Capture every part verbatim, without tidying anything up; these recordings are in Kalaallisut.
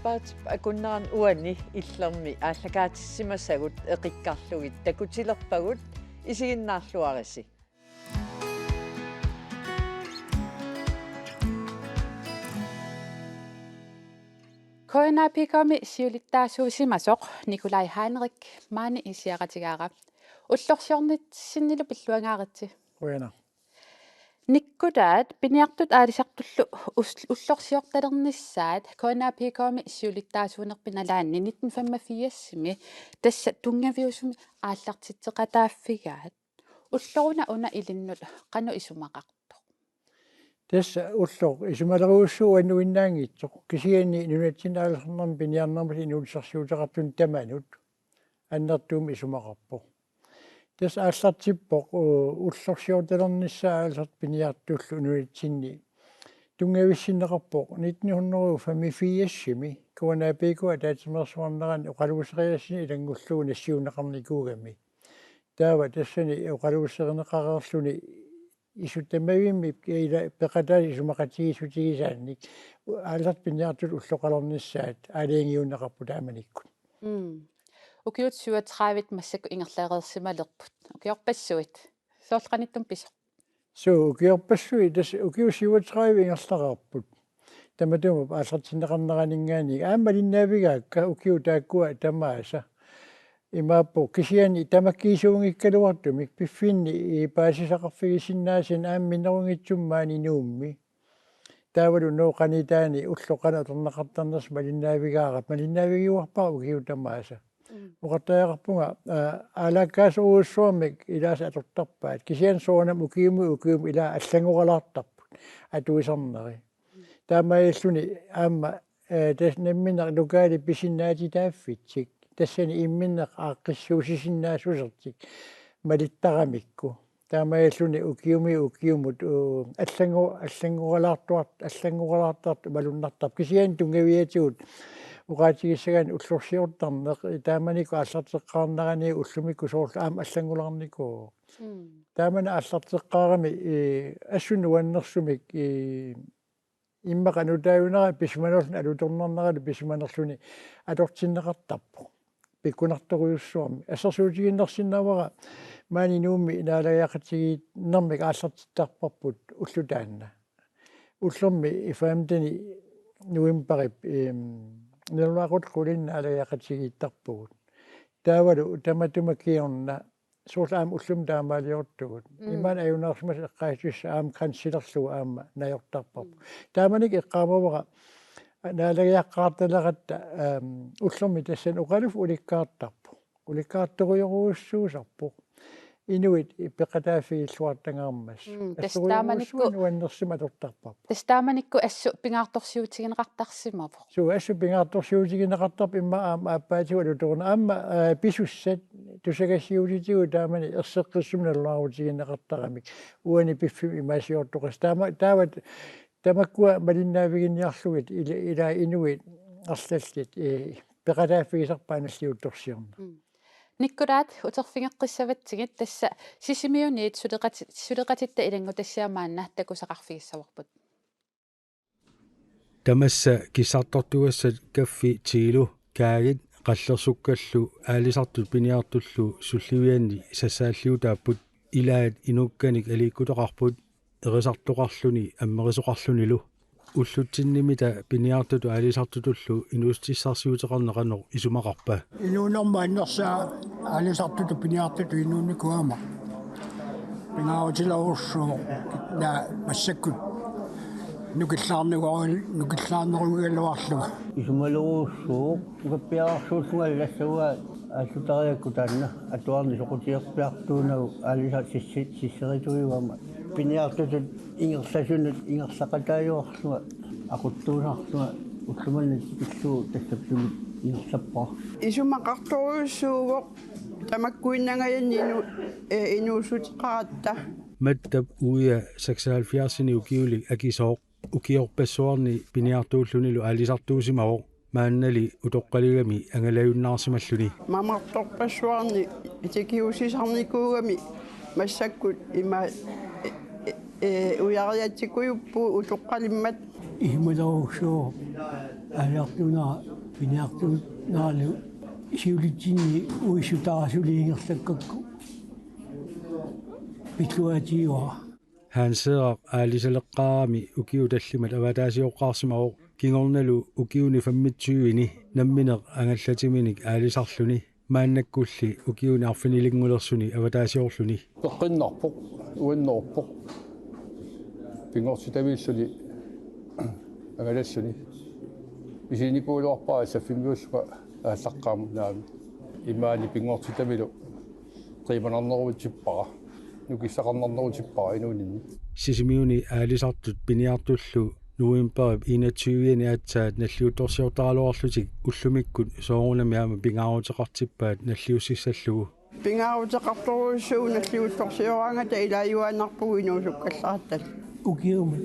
Paatip akunnerani uani Illermi aallakaatissimasagut eqikkarlugit takutilerpagut, isiginnaarluarisi. K N A P K-mi siulittaasuusimasoq Nikolaj Heinrich maani issiaqatigaara. Ullorsiornissinnilu pilluangaaritsi. Qujanaq. Nikkulaat, piniartutut aalisartullu us-, ullorsiortalernissaat K N A P K-mi siulittaasuunerpit nalaanni nitten femogfirsimi tassa tunngaviusumik aallartitseqataaffigaat. Ulloruna una ilinnut qanoq isumaqartoq? Tassa ulloq isumalerujussuuvoq, uannuinnaanngitsoq. Kisianni nunatsinni aalisarnermi piniarnermut inuussutissarsiuteqartunut tamanut annertuumik isumaqarpoq. Tassa aallartippoq, u-, ullorsiortalernissaat aalisartut piniartullu nunatsinni tunngavissinneqarpoq nitten hundrede og femogfirsimi K N A P K ataatsimeersuarnerani oqaluuseriaatsinni ilanngullugu nassiunneqarnikuugami. Taava tassani oqaluuserineqareerluni isut tamavimmik ila peqataasut isumaqatigiissutigisaannik aalisartut piniartutut ulloqalernissaat aalajangiunneqarput taamanikkut. Mm. Ukiut syvogtredive massakkut ingerlareersimalerput. Ukiorpassuit. Soorlu qanittumi pisoq? Suu, ukiorpassuit, tassa ukiut syvogtredive ingerlareerput. Tamatuma aallartinneqarneraninngaanniit aamma malinnaavigaakka ukiut taakkua tamaasa. Imaappoq kisianni tamakkiisuunngikkaluartumik piffinni paasisaqarfigisinnaasani aamma minnerunngitsumik maani Nuummi. Taavalu Nuup qanitaani ulloq qanoq atorneqartarnersoq malinnaavigaara, malinnaavigiuarpara ukiut tamaasa. Mm. Oqartariaqarpunga, aa, aalaakkaasorujussuarmik ilaasa atortarpaat. Kisianni soorunami ukiumi ukiumi ilaa allanngoralaartarput atuisarneri. Taamaalilluni aamma, ee, tassa namminneq lokali pisinnaatitaaffitsik, tassani imminneq aaqqissuussisinnaassusertik malittaramikku. Taamaalilluni ukiumi ukiumut, uu, allanngo-, allanngoralaartuart-, allanngoralaartartut malunnartarput. Kisianni tunngaviatigut oqaatigissagaanni ullorsiortarneq, taamanikkut aallarteqqaarnerani ullumikkut soorlu aamma allanngulaarnikuuvoq. Mm. Taamani aallarteqqaarami, ee, assut nuannersumik, ee, immaqa nutaajunera pisimanerluni alutornarnerali pisimanerluni atortinneqartarpoq. Pikkunartorujussuarmik. Assersuutigiinnarsinnaavara maani Nuummi naalagiaqatigiinnermik aallartittarparput ulloq taanna. Ullormi femteni novembarip, em, nalunaaquttap qulinni naalagiaqatigiittarpugut. Taavalu tamatuma kingorna soorlu aamma ullumi taamaaliortugut. Mm. Imaanngitsoq ajunaarsimasoq eqqaasitsissaq aamma grænsilerlugu aamma najortarparput. Mm. Taamanikkut eqqaamavara naalagiaqqaartaleratta, aam, ullormi tassani oqaluffik ulikkaartarpoq. Ulikkaartorujorujussuusarpoq. Inuit peqataaffigilluartangaarmata. Mm, tassa taamanikkut, assorujussuaq nuannersumik atortarparput. Tassa taamanikkut assut pingaartorsiutigineqartarsimavoq. Suu, assut pingaartorsiutigineqartarpoq immaqa aamma aappaatigut alutoruna. Aamma, aa, pisussat tusagassiuutitigut taamani erseqqissumik nalunaarutigineqartaramik. Uani piffissami imaasiortoqassat. Taama, taava tamakkua malinnaaviginiarlugit ila, ila inuit arlallit, ee, peqataaffigisarpaat nalliuttorsiorneq. Mm. Nikkulaat, uterfigeqqissavatsigit, tassa Sisimiuniit suleqati-, suleqatitta ilanngutassiaq maanna takusaqarfigissavarput. Tamassa kissartortugassat Kaffi Tiilu Kaagit qallersukkallu aalisartut piniartullu sullivianni sassaalliutaapput. Ilaat inukkanik aliikkutoqarput, erisartoqarluni ammerisoqarlunilu. Ullutsinnimita piniartutut aalisartutullu inuussutissarsiuteqarneq qanoq isumaqarpa? Inuunerma annersaa aalisartutut piniartutut inuunikuugama. Pingaarutilerujussuuvoq, naa, massakkut nukillaarnerugal-, nukillaarnerugaluarlunga. Isumalerujussuuvoq, ukappiararsuullunga allassavaa aallutariakku taanna atuarneq soqutigerpiartuunagu aalisartut sissi-, sisserituugama. Piniartutut ingerlasunut ingerlaqataajuarlunga aquttuusarlunga ullumimut tikillugu tassaptumik ingerlappara. Isumaqartorujussuuvoq tamakkuinnangajanni inu-, ee, inuussuteqaratta. Mattap uia seksoghalvfjerdsini ukiulik akisooq ukiorpassuarni piniartuullunilu aalisartuusimavoq, maannali utoqqaligami angalajunnaarsimalluni. Mamartorpassuarni tikiussisarnikuugami massakkut ima, e, e, e, ujariatsikujuppu utoqqalimmat Isumaqarujussuuvoq aalisartuunera piniartuuneralu siulitsinni uissutaarasuliinngerlakkakku pilluaatigaara. Hans Seeraq aalisaleqqaarami ukiut tallimat avataasioqqaarsimavoq, kingornalu ukiuni femogtyveni nammineq angallatiminik aalisarluni, maannakkulli ukiuni arfinilinngulersuni avataasiorluni. Peqqinnarpoq, uannoorpoq. Pinngortitamiilluni angalalluni. Isiginikuugaluarpara saffimmiullunga aallaqqaammut naamik. Imaani pinngortitamilu qiimanarneruutsippara, nukissaqarnarneruutsippara inuuninni. Sisimiuni aalisartut piniartullu novembarip enogtyve-ani aatsaat nalliuttorsiortaraluarlutik ullumikkut soorunami aamma pingaaruteqartippaat nalliussissallugu. Pingaaruteqartorujussuuvoq nalliuttorsioraangata, ilaajuaannarpugut inuusukkallaratta. Ukiumut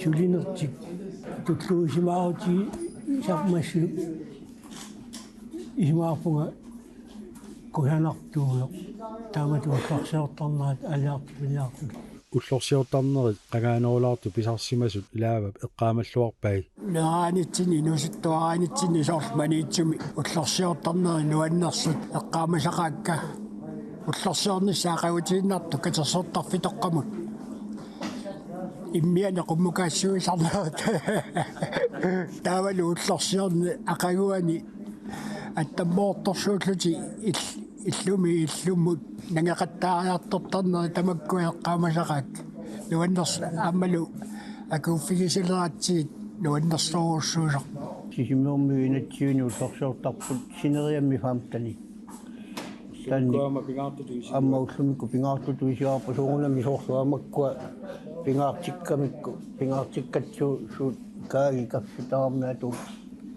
sulinertik tulluusimaarutigi sarmassu isumaqarpunga kusanartuuvoq taamatut ullorsiortarnerat aalisartut piniartut. Ullorsiortarnerit qangaanerulaartut pisarsimasut Laavap eqqaamalluarpai. Meeraanitsinni inuusuttuaraanitsinni soorlu Maniitsumi ullorsiortarnerit nuannersut eqqaamasaqaakka. Ullorsiornissaa aqagutiinnartoq katersortarfitoqqamut. Immianik qummukaassutissarnerat. Taavalu ullorsiorneq aqaguani attammoortorsuullutik ill-, illumi illummut nangeqattaariartortarnerit tamakkua eqqaamasaqaakka. Nuannersoq aammalu akuuffigisaleratsigit nuannersorujussuusarpoq. Sisimiormiut enogtyve-ni ullorsiortarput sineriammi femten-i. Taanna aamma pingaartutut isigaarput. Aamma ullumikkut pingaartutut isigaarput, soorunami soorlu aamma makkua pingaartikkamikku, pingaartikkatsuusugut kaagi kaffitaarmi atuut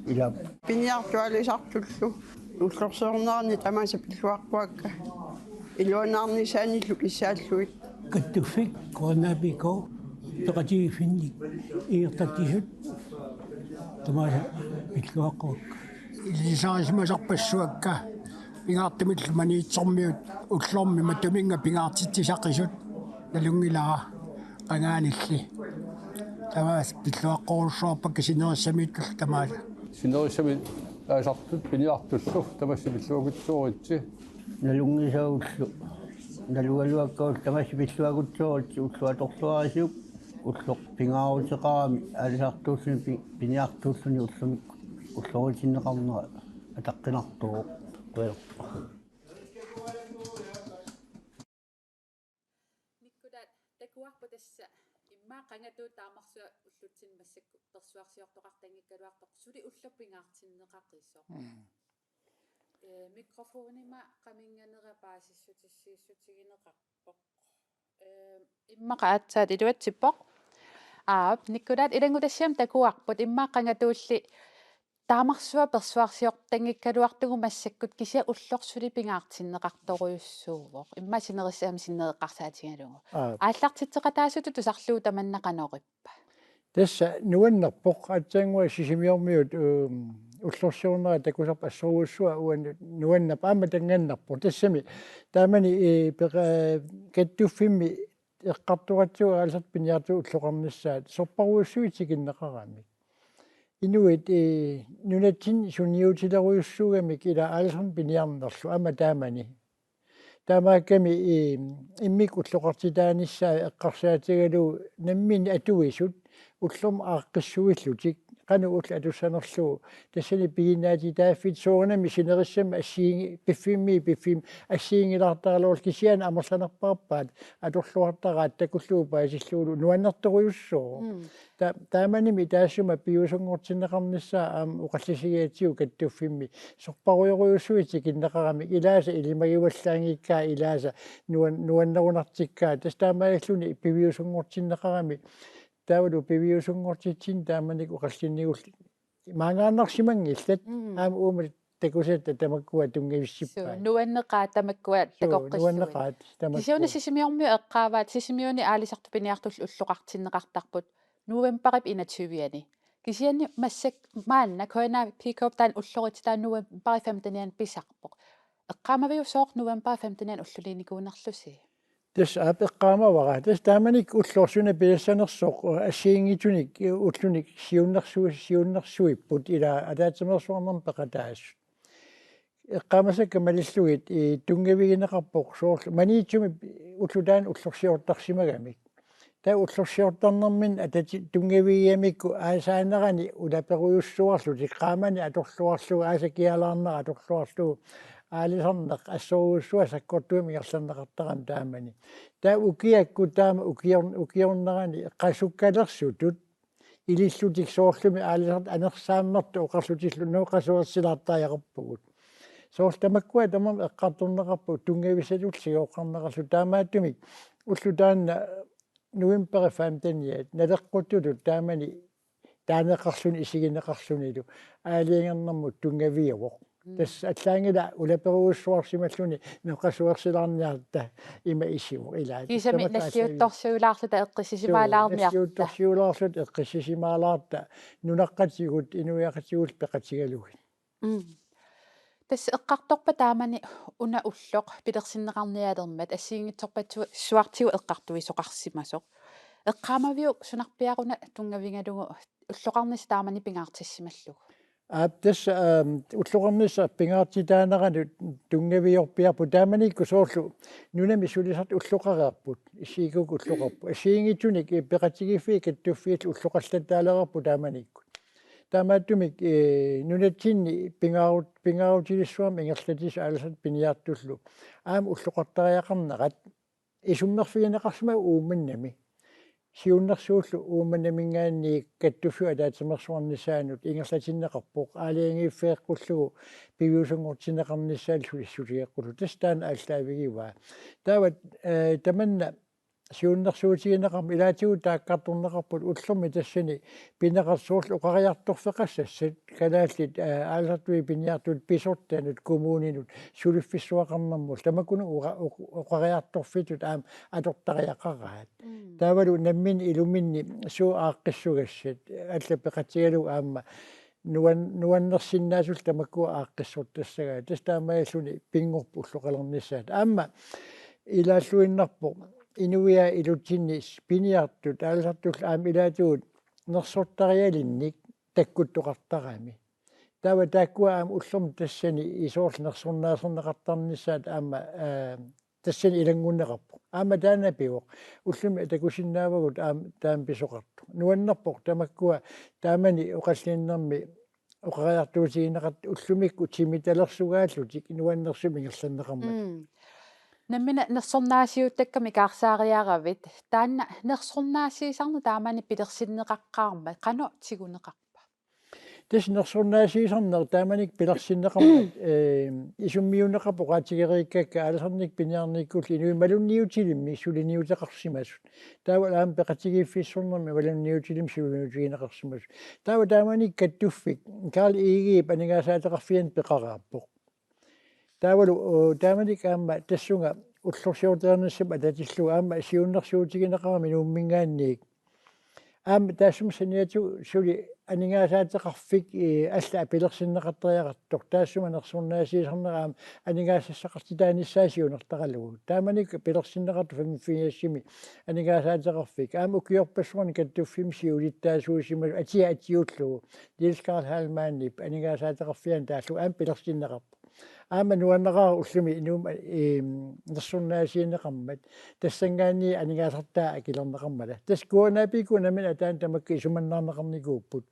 ilaat. Piniartut aalisartullu ullorsiornerani tamaasa pilluaqquakka. Iluanaarnissaanillu kissaallugit. Kattuffik Kuannaapiko peqatigiiffinnik ingerlatsisut tamaasa pilluaqquakka. Ilisarisimasarpassuakka pingaartumillu Maniitsormiut ullormi matuminnga pingaartitsisaqisut nalunngilara qangaanilli. Tamaasa pilluaqqorujussuarpakka sinerissamiittullu tamaasa. Sinerissami aalisartut piniartullu tamassi pilluakkutsuuritsi. Nalunngisagullu nalugaluakkavut tamassi pilluakkutsuuritsi, ulloq atorluarisiuk ulloq pingaaruteqarami aalisartuulluni pi-, piniartuulluni ullumikkut ulloritinneqarnera ataqqinartuuvoq. Qujanaq. Nikkulaat, takuarput tassa immaqa qangatuut taamarsuaq ullutsinni massakkut persuarsiortoqartanngikkaluartoq suli ulloq pingaartinneqaqisoq. Mm. Ee, mikrofonimut qaminnganera paasissutissiissutigineqarpoq. Ee, immaqa aatsaat iluatsippoq. Aap, Nikkulaat, ilanngutassiami takuarput immaqa qangatuulli taamarsuaq persuarsiortanngikkaluartugut massakkut, kisianni ulloq suli pingaartinneqartorujussuuvoq. Immaqa sinerissami sinnereqqarsaatigalugu. Aap. Aallartitseqataasutut tusarlugu tamanna qanorippa? Tassa nuannerpoq, aatsaannguaq Sisimiormiut, um, ullorsiornera takusarput assorujussuaq uannut nuannerpoq, aamma taannarpoq. Tassami taamani, ee, peqa-, kattuffimmi eqqartoratsigu aalisartut piniartut ulloqarnissaat sorparujussuit tikinneqaramik. Inuit, ee, nunatsinni sunniutilerujussuugamik ila aalisarneq piniarnerlu aamma taamani. Taamaakkami, ee, immikkut ulloqartitaanissaat eqqarsaatigalugu namminneq atuisut ullormut aaqqissuillutik qanoq ulloq atussanerlugu, tassani piginnaatitaaffik soorunami sinerissami assigiinngilaq, piffimmi, piffimmi assigiinngilaartaraluarlugu, kisianni amerlanerpaarpaat atorluartaraat takullugu paasillugulu nuannertorujussuuvoq. Mm. Ta-, taamanimi taassuma piviusunngortinneqarnissaa aamma oqallisigigatsigu kattuffimmi sorparujorujussuit tikinneqaramik, ilaasa ilimagivallaanngikkaat, ilaasa nuan-, nuannerunartikkaat, tassa taamaalilluni piviusunngortinneqarami. Taavalu piviusunngortitsinni taamanikkut oqallinnigulli maangaannarsimanngillat. Mm. Aamma uuma takusatta tamakkua tunngavissippai. Suu, nuanneqaat tamakkua. Suu, takoqqissuit. Nuanneqaat tamakkua. Kisianni Sisimiormiut eqqaavaat, Sisimiuni aalisartut piniartullu ulloqartinneqartarput novembarip enogtyve-ani. Kisianni massakkut maanna K N A P K-p taanna ulloritsitaa novembarip femten-iani pisarpoq. Eqqaamaviuk sooq novembarip femten-iani ulluliinikuunerlusi? Tassa aap eqqaamavara. Tassa taamanikkut ulloq suna piassanersoq assigiinngitsunik ullunik siunnersu-, siunnersuipput ila ataatsimeersuarnermut peqataasut. Eqqaamasakka malillugit i tunngavigineqarpoq soorlu Maniitsumi ulloq taanna ullorsiortarsimagamik. Taava ullorsiortarnerminni atati-, tunngavigigamikku aasaanerani ulaperujussuarlutik qaamani atorluarlugu aasakkialaarnera atorluarlugu aalisarneq assorujussuaq sakkortuumik ingerlanneqartarami taamani. Taava ukiakkut taama ukior-, ukiornerani qasukkalersutut ilillutik soorlumi aalisartut anersaammertut oqarlutillu nuuqasuersilaartariaqarpugut. Soorlu tamakkua tamarmik eqqartorneqarput tunngavissatullu sigoqqarneqarlutik taamaattumik ulloq taanna november femteniat naleqquttutut taamani taaneqarluni isigineqarlunilu aalajangernermut tunngaviuvoq. Mm. Tassa allaanngilaq ulaperujussuarsimalluni nuuqasuersilaarniarta ima isivoq ilaat. Kiisami tamakku aallaavigalugu. Nalliuttorsiulaarluta eqqissisimaalaarniarta. Suu, nalliuttorsiulaarluta eqqissisimaalaarta nunaqqatigut inuiaqatigut peqatigalugit. Mm. Tassa eqqartorpat taamani una ulloq pilersinneqarnialermat assigiinngitsorpassuartigut eqqartuisoqarsimasoq. Eqqaamaviuk sunarpiaq una tunngavigalugu ulloqarnissaq taamani pingaartissimallugu? Aap, tassa, aam, ulloqarnissaq pingaartitaaneranut tunngaviorpiarput taamanikkut soorlu nunami sulisartut ulloqareerput, issiikuk ulloqarput. Assigiinngitsunik, eh, peqatigiiffiit kattuffiillu ulloqallattaalereerput taamanikkut. Taamaattumik, eh, nunatsinni pingaarut-, pingaarutilissuarmik ingerlatissat aalisartut piniartullu aamma ulloqartariaqarnerat isummerfigineqarsimapput Uummannami. Siunnersuullu Uummannaminngaanniit kattuffiup ataatsimeersuarnissaanut ingerlatinneqarpoq aalajangiiffeeqqullugu piviusunngortinneqarnissaanut sulissutigeqqullugu. Tassa taanna aallaavigivaa. Taava, eh, tamanna siunnersuutigineqarmat ilaatigut taakkartorneqarput ullormi tassani pineqartoq soorlu oqariartorfeqassassat kalaallit, eh, aalisartui piniartut pisortanut kommuninut suliffissuaqarnermullu tamakkununnga oqa-, oq-, oqariartorfittut aamma atortariaqaraat. Mm. Taavalu namminneq iluminni suut aaqqissugassat allat peqatigalugit aamma nuan-, nuannersinnaasullu tamakkua aaqqissortassagaat. Tassa taamaalilluni pinngorpoq ulloqalernissaat. Aamma ilaalluinnarpoq inuiaat ilutsinni piniartut aalisartullu aamma ilaatigut nersortarialinnik takkuttoqartarami. Taava taakkua aamma ullormut tassani isoorlu nersornaaserneqartarnissaat aamma, aa, tassani ilanngunneqarpoq. Aamma taanna pivoq. Ullumi takusinnaavagut aamma taama pisoqartoq. Nuannerpoq tamakkua taamani oqallinnermi oqariartuutigineqartut ullumikkut timitalersugalutik nuannersumik ingerlanneqarmata. Mm. Nammineq nersornaasiuttakkamik ikaarsaariaravit. Taanna nersornaasiisarneq taamani pilersinneqaqqaarmat qanoq tiguneqarpa? Tassa nersornaasiisarneq taamanikkut pilersinneqarmat, eh, isummiunneqarpoq oqaatigereerikkakka aalisarnikkut piniarnikkullu inuit malunniutilimmik suliniuteqarsimasut. Taava aamma peqatigiiffissornermi malunniutilimmik suliniutigineqarsimasut. Taava taamanikkut kattuffik Karl Egedep aningaasaateqarfianit peqareerpoq. Taavalu, oo, taamanikkut aamma tassunga ullorsiortarinissamut atatillugu aamma siunnersuutigineqarami Nuumminngaanniit. Aamma taassuma saniatigut suli aningaasaateqarfik, eh, allat pilersinneqartariaqartoq taassuma nersornaasiisarnera aamma aningaasassaqartitaanissaa siunertaralugu. Taamanikkut pilersinneqartoq femogfirsimi aningaasaateqarfik. Aamma ukiorpassuarni kattuffimmi siulittaasuusimasoq atia atiullugu Niels Karl Heilmannip aningaasaateqarfiani taallugu aamma pilersinneqarpoq. Aamma nuannaraara ullumi inuum, eem, nersornaasiineqarmat. Tassanngaanniit aningaasartaa akilerneqarmata. Tassa K N A P-kkut nammineq ataani tamakku isumannaarneqarnikuupput.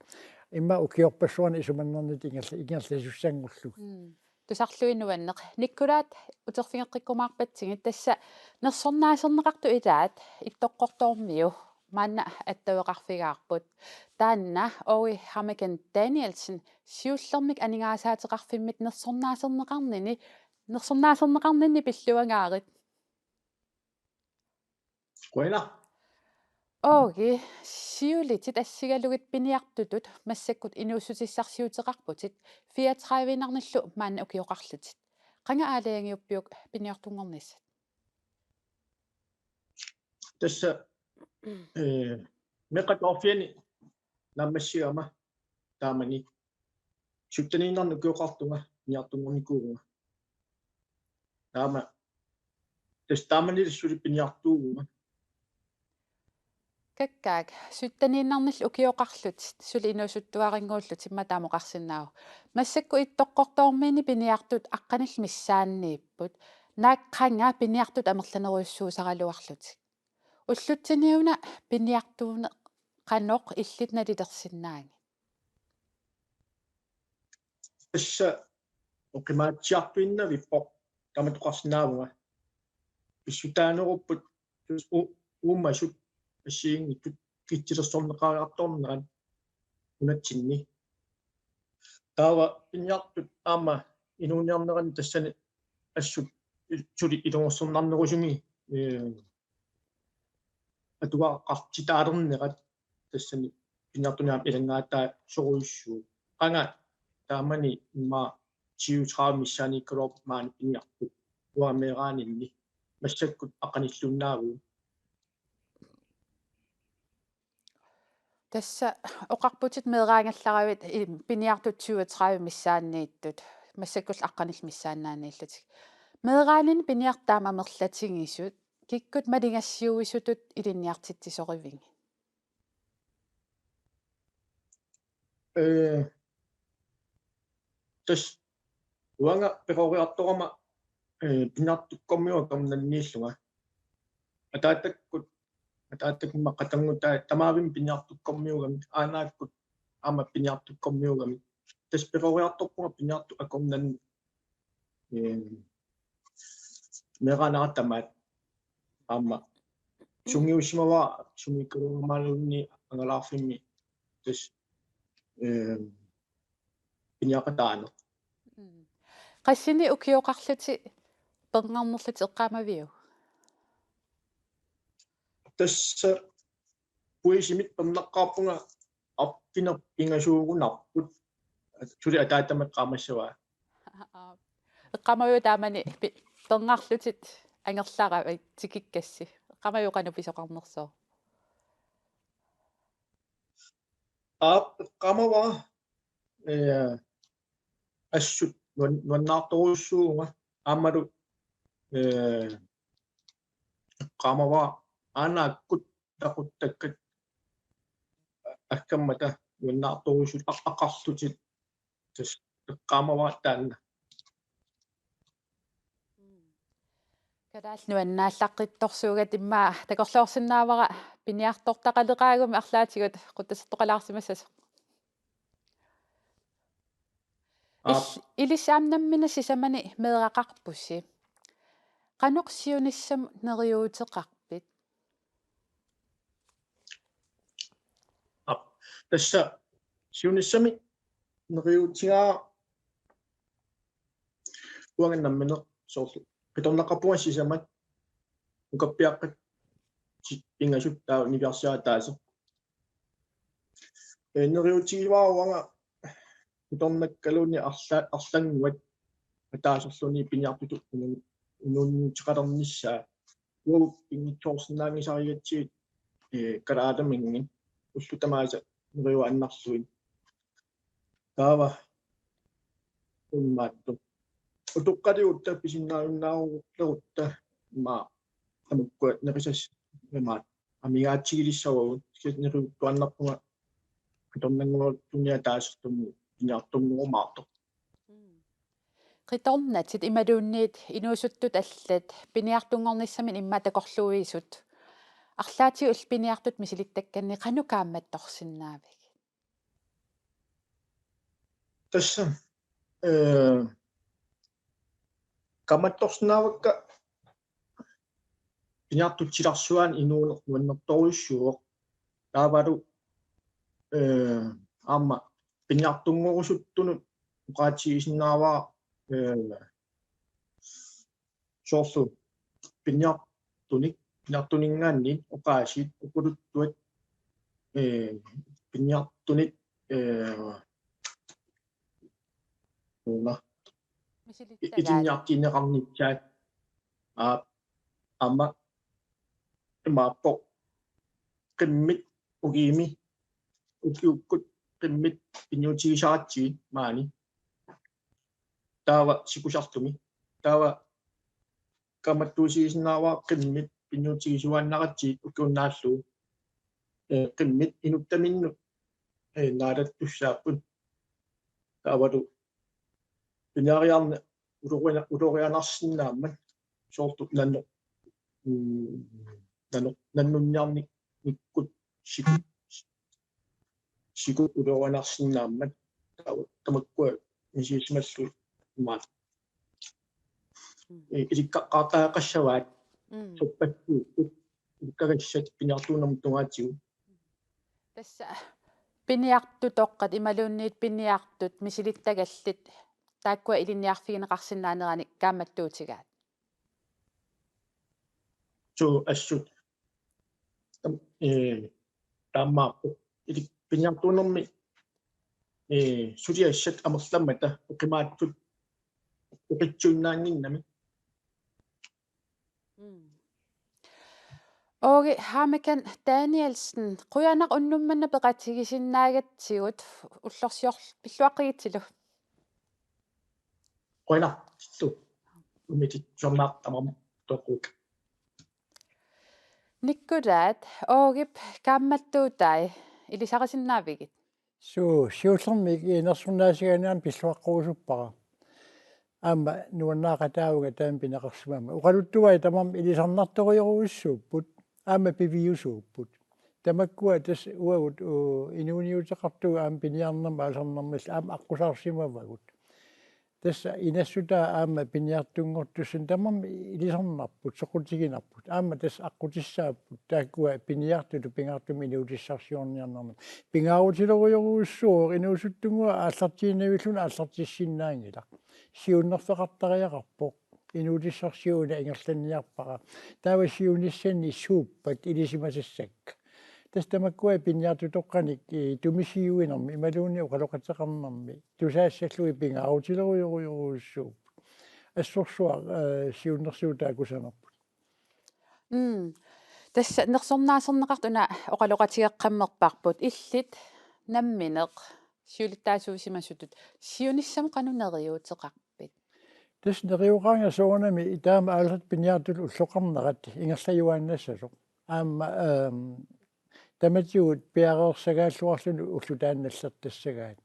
Immaqa ukiorpassuarni isumannarnittut ingerla-, ingerlasussanngorlugit. Mm. Tusarlugit nuanneq. Nikkulaat uterfigeqqikkumaarpatsigit tassa nersornaaserneqartut ilaat Ittoqqortoormiu maanna attaveqarfigaarput. Taanna Aage Hameken Danielsen siullermik aningaasaateqarfimmit nersornaaserneqarnini, nersornaaserneqarninni pilluangaarit. Qujanaq. Aage, siulitit assigalugit piniartutut massakkut inuussutissarsiuteqarputit fireogtredive-innarnillu maanna ukioqarlutit. Qanga aalajangiuppiuk piniartunngornissat? Tassa, eh, meeqqat atuarfianni naammassigama taamani sytteniinnarnik ukioqartunga piniartunngornikuuvunga. Taama Tassa taamani suli piniartuuvunga. Kakkaak, sytteniinnarnillu ukioqarlutit suli inuusuttuarinnguullutit, immaqa taama oqarsinnaavoq. Massakkut Ittoqqortoormiini piniartut aqqanillit missaanniipput. Naak qanga piniartut amerlanerujussuusaraluarlutik? Ullutsiniuna piniartuuneq qanoq illit nalilersinnaagit? Tassa oqimaatsiartuinnavippoq, taamatut oqarsinnaavunga. Pissutaanerupput u-, uumasut assigiinngitsut kitsilersorneqariartornerat nunatsinni. Taava piniartut aamma inuuniarneranni tassani assut il-, suli ilungersornarnerusumik, ee, atugaqartitaalernerat tassani piniartunik aamma ilanngaataasorujussuuvoq. Qanga taamani immaqa tyve tredive missaanniikkaluarput maani piniartut uanga meeraaninni, massakkut aqqanilluinnaavugut. Tassa oqarputit meeraagallaravit i-, piniartut tyve tredive missaanniittut, massakkullu aqqanillit missaannaanniillutik. Meeraaninni piniartut taama amerlatigisut, kikkut maligassiuisutut ilinniartitsisorivigit? Ee, tassa uanga peroriartorama, ee, piniartukkormiut akornanniillunga. Ataatakkut, ataatakkut immaqa qatanngutai tamaavimmik piniartukkormiuugamik, aanaakkut aamma piniartukkormiuugamik. Tassa peroriartorpunga piniartut akornanni, ee, meeraanera tamaat aamma sungiussimavara sumiikkaluarumaluunniit angalaarfimmi tassa, ee, piniaqataaneq. Mm. Qassinik ukioqarlutit pernarnerlutit eqqaamaviuk? Tassa puisimik pernaqqaarpunga arfineq-pingasuugunarput. Suli ataatama eqqaamassavaa. Aap. Eqqaamaviuk taamani pi-, pernarlutit angerlaravit tikikkassi? Eqqaamaviuk qanoq pisoqarnersoq? Aap, eqqaamavara, ee, assut nuan-, nuannaartorujussuuvunga aammalu, ee, eqqaamavara aanaakkut taquttakkat aggammata nuannaartorujussuit aq-, aqarlutit tassa eqqaamavara taanna. Kalaallit nuannaallaqqittorsuugatta, immaqa takorloorsinnaavara piniartortaqaleqaagummi arlaatigut qutsasertoqalaarsimassasoq. Aap. Il-, ilissi aamma nammineq sisamani meeraqarpusi. Qanoq siunissamut neriuuteqarpit? Aap. Tassa siunissami neriuutigaara uanga nammineq soorlu qitornaqarpunga sisamat, ukappiaqqat si-, pingasut taava niviarsiaq ataaseq. Ee, neriuutigivara uanga qitornakkaluunniit arla-, arlannguat ataaserluunniit piniartutut inu-, inuuniuteqalernissaa. Uagut pinngitsoorsinnaanngisarigatsigit, ee, kalaaliminngit ullut tamaasa neriuaannarlugit. Taava imaattoq utoqqaliuutta pisinnaajunnaarutta immaqa amukkua nerisas imaat amigaatigilissavagut, kisianni neriuttuaannarpunga qitornanngualuunniit ataaserluunniit piniartunngorumaartoq. Mm. Qitornatit imaluunniit inuusuttut allat piniartunngornissamik immaqa takorluuisut. Arlaatigut piniartut misilittakkanni qanoq kaammattorsinnaavigit? Tassa, ee, kaammattorsinnaavakka piniartut silarsuaani inuuneq nuannertorujussuuvoq. Taavalu, ee, aamma piniartunngorusuttunut oqaatigisinnaavara, ee, soorlu piniartunik, piniartuninngaanniit oqaasiit oqaluttuat, ee, piniartunit, ee, una. Misilittagaat. Itinniartinneqarnissaat. Aa, aamma imaappoq qimmit ukiimi, ukiukkut qimmit piniutigisaratsigit maani. Taava sikusartumi. Taava kaammattuusiisinnaavara qimmit pinniutigisuaannaratsigit ukiunnaallugu. Ee, qimmit inuttaminnut, ee, naalattussaapput. Taavalu piniariarneq uloriana-, ulorianarsinnaammat soorlu nanoq, mm, nanoq, nannunniarnikkut siku-, sikut ulorianarsinnaammat taava tamakkua misigisimallugit imaat. Mm. Ee, ilikkaqqaartariaqassavaat. Mm. Suppassuupput, ilikkagassat piniartuunermut tungaatigut. Tassa piniartutoqqat imaluunniit piniartut misilittagallit taakkua ilinniarfigineqarsinnaaneranik kaammattuutigaat. Suu, assut. Tam-, ee, taamaappoq. Ilik-, piniartuunermi, ee, suliassat amerlammata oqimaatsut oqitsuinnaannginnami. Mm. Aage Hamekan Danielsen, qujanaq unnuk manna peqatigisinnaagatsigut, ullorsiorl-, pilluaqqigitsilu. Qujanarlu. Umitit sornaartamam toquk. Nikkulaat, Aagep kaammattuutai, ilisarisinnaavigit? Suu, siullermik inersornaasigaanni aamma pilluaqqurusuppara. Aamma nuannaaqataavunga taama pineqarsimammat. Oqaluttuai tamarmik ilisarnartorujorujussuupput, aamma piviusuupput. Tamakkua tassa uagut, uu, inuuniuteqartugut aamma piniarnermi aalisarnermillu aamma aqqusaarsimavagut. Tassa inassutaa aamma piniartunngortussanik tamarmik ilisarnarput, soqutiginarput. Aamma tassa aqqutissaapput, taakkua piniartutut pingaartumik inuutissarsiorniarnermik. Pingaarutilerujorujussuuvoq, inuusuttunnguaq aallartiinnavilluni aallartissinnaanngilaq. Siunnerfeqartariaqarpoq. Inuutissarsiuuneq ingerlanniarpara. Taava siunissani suuppat ilisimasassakka. Tassa tamakkua piniartutoqqanik, ee, tumisiuinermi imaluunniit oqaloqateqarnermi tusaassallugit pingaarutilerujorujorujussuupput. Assorsuaq, ee, siunnersuutaa kusanarput. Mm. Tassa nersornaaserneqartut una oqaloqatigeqqammerparput, illit nammineq siulittaasuusimasutut siunissami qanoq neriuuteqarpit? Tassa neriuuteqarpunga soorunami taama aalisartut piniartutut ulloqarnerat ingerlajuaannassasoq. Aamma, ehm, tamatigut piareersagaalluarluni ulloq taanna nallertassagaat.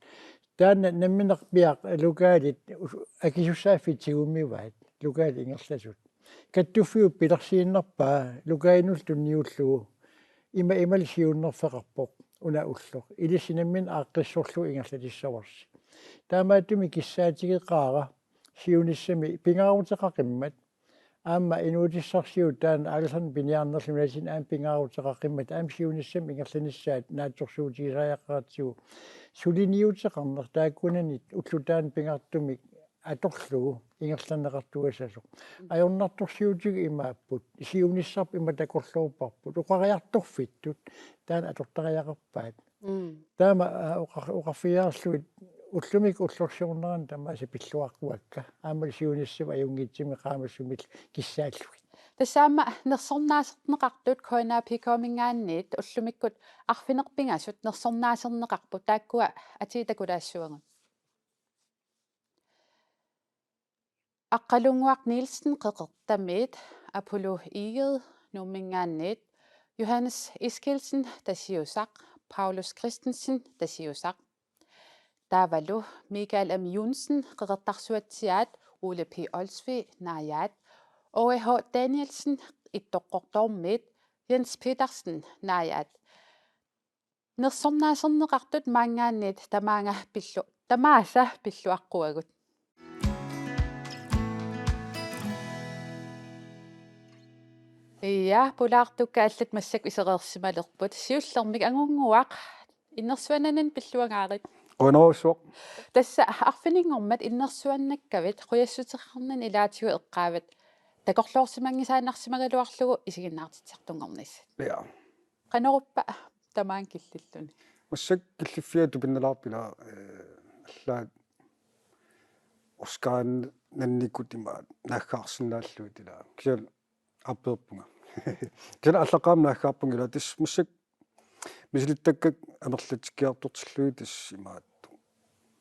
Taanna nammineq piaq lokalit us-, akisussaaffik tigummivaat, lokalit ingerlasut. Kattuffiup pilersiinnarpaa lokalinullu tunniullugu ima imalu siunnerfeqarpoq una ulloq. Ilissi nammineq aaqqissorlugu ingerlatissavarsi. Taamaattumik kissaatigeqaara siunissami pingaaruteqaqimmat. Aamma inuutissarsiut taanna aalisarneq piniarnerlu nunatsinni aamma pingaaruteqaqimmat aamma siunissami ingerlanissaat naatsorsuutigisariaqaratsigu suliniuteqarneq taakkunani ulloq taanna pingaartumik atorlugu ingerlanneqartugassasoq. Ajornartorsiutigut imaapput, siunissarput ima takorloorparput, oqariartorfittut taanna atortariaqarpaat. Mm. Taama, aa, oqar-, oqarfigiarlugit ullumikkut ullorsiornerani tamaasa pilluaqquakka. Aammalu siunissami ajunngitsumik qaammatit sumillu kissaallugit. Tassa aamma nersornaaserneqartut K N A P K-minngaanniit ullumikkut arfineq-pingasut nersornaaserneqarput, taakkua atii takulaassuagut. Aqqalunnguaq Nielsen Qeqertamiit, Apollo Egede Nuumminngaanniit, Johannes Eskildsen Tasiusaq, Paulus Christensen Tasiusaq. Taavalu Michael M. Johnsen Qeqertarsuatsiaat, Ole P. Olsvig Naajaat, Aage H. Danielsen Ittoqqortoormiit, Jens Petersen Naajaat. Nersornaaserneqartut maanngaanniit tamaanga pillu-, tamaasa pilluaqquagut. Ja, pulaartukka allat massakkut isereersimalerput. Siullermik Angunnguaq, innersuannanani pilluangaarit. Qujanarsuaq. Tassa arfininngormat innersuannakkavit qujassuteqarninni ilaatigut eqqaavat takorloorsimanngisaannarsimagaluarlugu isiginnaartitsisartunngornissat. Ja. Qanoruppa tamaanga killilluni? Massakkut killiffiat tupinnalaarput ila, eh, allaat Oscarinnikkut imaat naaggaarsinnaallugit ila. Kisianni aappeerpunga. Kisianni aallaqqaammut naaggaarpunga ila, tassa massakkut misilittakkakka amerlatikkiartortillugit tassa imaattoq.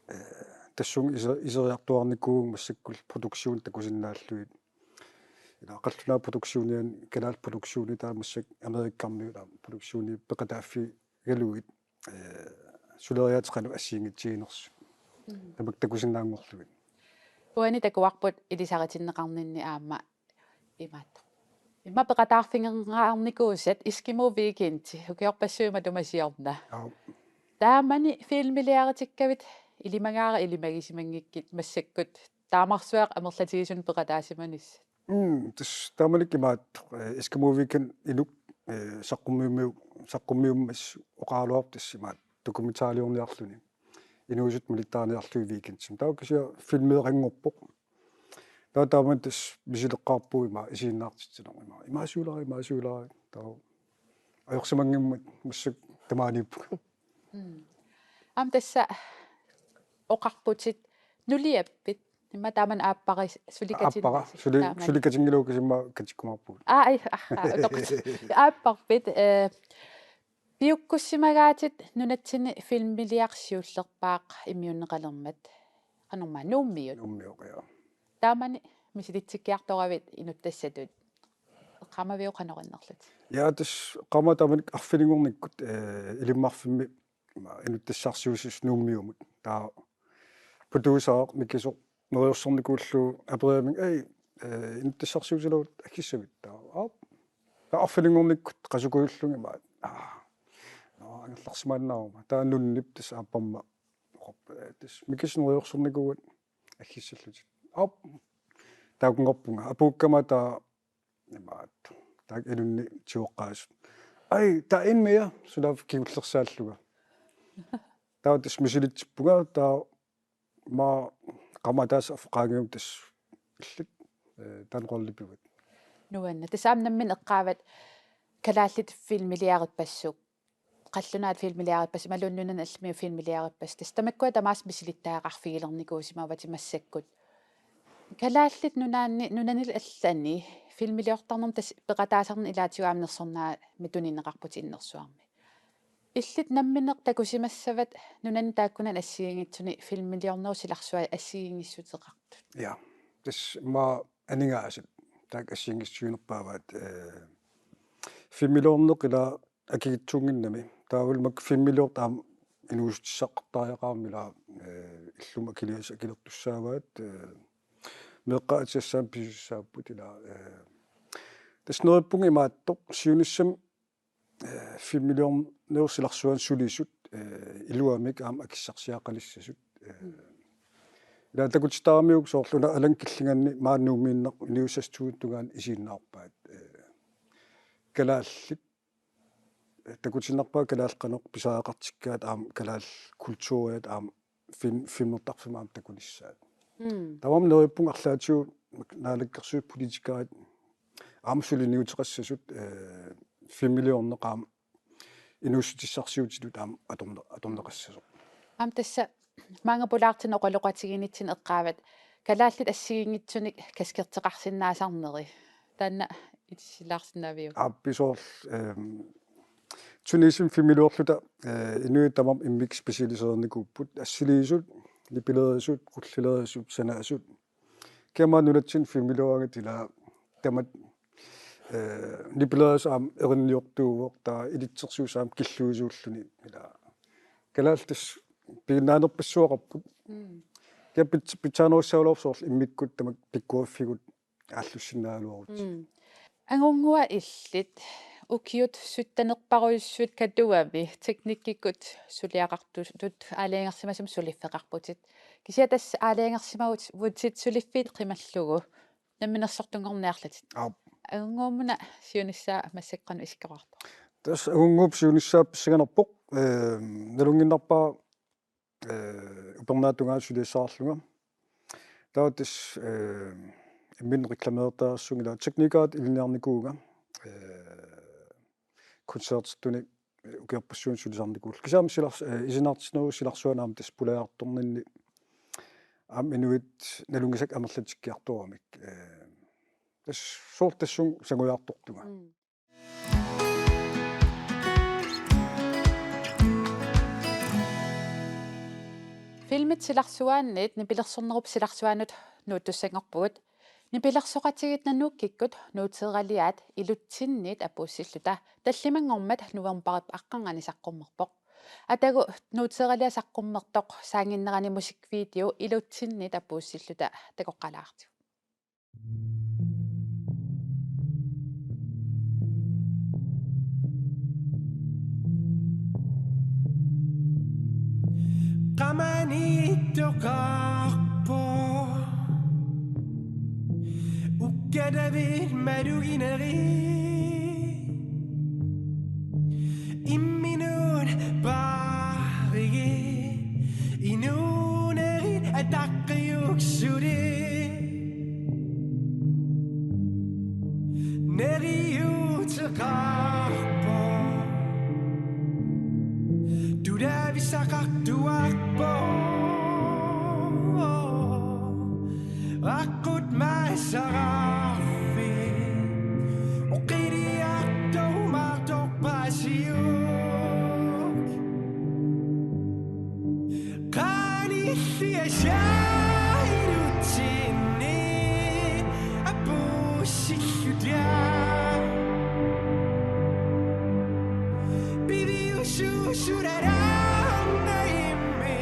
Eh, tassunga ise-, iseriartuaarnikuuvunga massakkut produktion takusinnaallugit. Ila qallunaat produktioniani, kalaallit produktioni taava massakkut Amerikkarmiut taava produktioni peqataaffigalugit, eh, suleriaaseq qanoq assigiinngitsuunersut. Mm. Tamakku takusinnaanngorlugit. Uani takuarput ilisaritinneqarninni aamma imaattoq. Immaqa peqataaffigeqqaarnikuusat Eskimo Weekend, ukiorpassuit matuma siorna. Aap. Taamani filmiliaritikkavit ilimagaara ilimagisimanngikkuit massakkut taamarsuaq amerlatigisumik peqataasimanissat. Mm, tassa taamanikkut imaattoq, eh, Eskimo Weekend inuk, eh, saqqummiummiu-, saqqummiummassasoq oqaraluarpoq tassa imaattoq dokumentariorniarluni. Inuusuttut malittaarniarlugit weekendimi. Taava kisianni filmeeqanngorpoq. Taava taamani tassa misileqqaarpugut ima isiginnaartitsineq ima. Imaasiulaaruk, imaasiulaaruk. Taava ajorsimanngimmat massakkut tamaaniippunga. Mm. Aamma tassa oqarputit nuliappit. Immaqa taamani aappara sulikatinni. Aappara, suli-, taamani. Sulikatinngilagut kisianni katikkumaarpugut. Aa, ai, aha, utoqqat. Aapparpit, eh, piukkussimagaatit nunatsinni filmiliaq siullerpaaq immiunneqalermat. Qanormaa Nuummiut. Nuummiut, ja. Taamani misilitsikkiartoravit inuttassatut. Eqqaamaviuk qanoq innerlutit? Ja, tassa eqqaamavara taamani arfininngornikkut, eh, Ilimmarfimmi ima inuttassarsiutit Nuummiumut. Taava putuusaaq Mikisoq neriorsornikuullugu aperiarami: "Ei, eh, inuttassarsiutilaarpit aggissavit?" Taava, aap. Taava arfininngornikkut qasukujullugit ima, aa, nå, angerlarsimaannaruma. Taava Nunnip tassa aappama oqarpoq, eh, tassa Mikisoq neriorsornikuuat aggissallutit. Aap. Taakkunarpunga. Apuukkama taava imaattoq. Taakku ilunni tigoqqaasut. "Ej, der er en mere," suna kingullersaallunga. Taava tassa misilitsippunga, taava ima qaammat ataaseq affeqanngilanga tassa illit, eh, taanna rollipivut. Nuanneq. Tassa aamma nammineq eqqaavat kalaallit filmiliarippassuk. Qallunaat filmiliarippassuk, imaluunniit nunanut allanut filmiliarippassuk. Tassa tamakkua tamaasa misilittagaqarfigilernikuusimavatit massakkut. Kalaallit Nunaanni, nunanit allanit filmiliortarnermut tassa peqataasarneq ilaatigut aamma nersornaamik tunineqarputit innersuarmi. Illit nammineq takusimassavat nunani taakkunani assigiinngitsuni filmiliornerup silarsuaa assigiinngissuteqartut? Ja. Tassa ima aningaasat taakku assigiinngissuinerpaavaat, eh, filmiliorneq ila akikitsuunnginnami. Taavalu makku filmiliortut aamma inuussutissaqartariaqarami ila, eh, illumut akiligassat akilertussaavaat, eh, meeqqat atisassaamik pisisussaapput ila, eh, tassa neriuppunga imaattoq siunissami, eh, filmiliornerup silarsuani sulisut, eh, iluamik aamma akissarsiaqalissasut, eh, mm, ila takutittaramiuk soorlu una Allan Killinganni maani Nuummiinnaq niuersassutut tungaanut isiginnaarpaat, eh, kalaallit, eh, takutiinnarpaat kalaallit qanoq pisariaqartikkaat aamma kalaallit kulturiat aamma film-, filmertarfimmi aamma takunissaat. Mm. Tamarmik neriuppunga arlaatigut naalakkersuisut politikerit aamma suliniuteqassasut, eh, filmiliorneq aamma inuussutissarsiutitut aamma atorne-, atorneqassasoq. Aamma tassa maanga pulaartinnut oqaloqatigiinnitsinni eqqaavat kalaallit assigiinngitsunik kaskerteqarsinnaasarneri. Taanna itissilaarsinnaaviuk? Aap, soorlu, ehm, Tunesimi filmiliorluta, eh, inuit tamarmik immikkut specialiseernikuupput, assiliisut, nipilerisut, qullilerisut, sanasut. Kiammaa nunatsinni filmiliorangata ila tamatta, eh, nipilerisut aamma erinniortuuvoq, taava ilitsersuisut aamma killuisuulluni ila. Kalaallit tassa piginnaanerpassuaqarput. Mm. Kiap pits-, pitsaanerussaagaluarpoq soorlu immikkut tamakku pikkoriffigut aallussinnaagaluarutit. Mm. Angunnguaq illit ukiut syttenerparujussuit Katuami teknikkikkut suliaqartutut aalajangersimasumik suliffeqarputit. Kisianni tassa aalajangersimavutit suliffiit qimallugu namminersortunngorniarlutit. Aap. Angunnguup-una siunissaa massakkut qanoq isikkoqartoq? Tassa Angunnguup siunissaa pissanganarpoq, eh, nalunnginnarpara, eh, upernaatungaa suliassaqarlunga. Taava tassa, eh, imminut reklameertarsunga ila teknikerit ilinniarnikuuvunga, eh, koncertertuni, eh, ukiorpassuarni sulisarnikuullunga. Kisianni aamma silars-, eh, isinaartinnerup silarsuani aamma tassa pulaartorninni aamma inuit nalunngisakka amerlatikkiartoramik. Eh, tassa soorlu tassunga sangujaartortunga. Mm. Filmit silarsuaannit nipilersornerup silarsuaanut nuuttussanngorpugut. Nipilersoqatigiit Nanuukkikkut Nuuteeraliaat Ilutsinniit apuussilluta tallimanngormat novembarip aqqarnganni saqqummerpoq. Atagu Nuuteeraliaq saqqummertoq saannginnerani musikvideo Ilutsinniit apuussilluta takoqqalaartigu. Qamanittoqarpoq ukkatavit malugineri. Imminut paarigi inuunerit ataqqiuksuli. Neriuuteqarpoq. Tulavisaqartuarpoq. Aqqut massararfik. Oqiliartuumaartorpasiuk. Qaanilli asailutsinni apuussilluta. Piviusuusulararnaimmi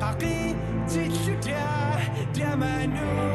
qaqitsilluta tamanut.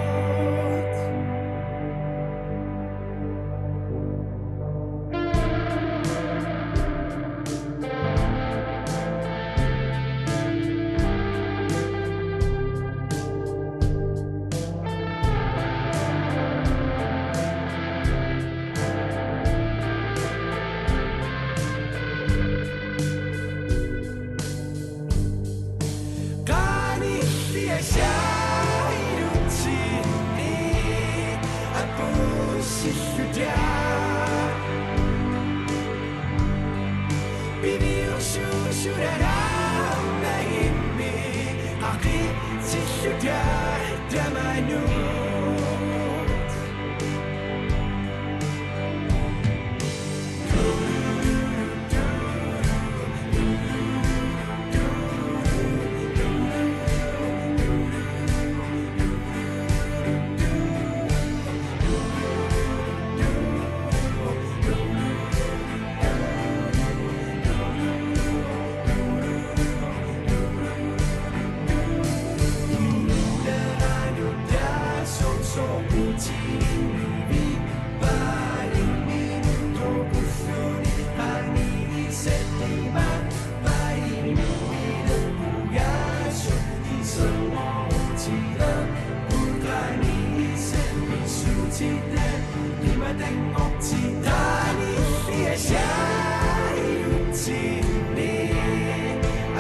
Qaanilli asailutsinni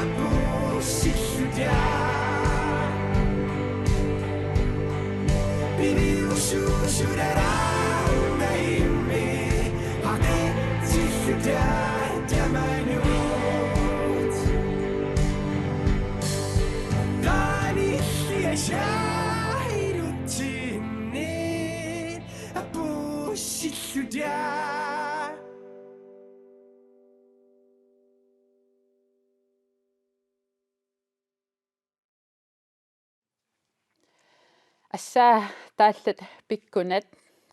apuussilluta. Piviusuusulararnaimmi qaqitsilluta tamanut. Assaa taallat pikkunat.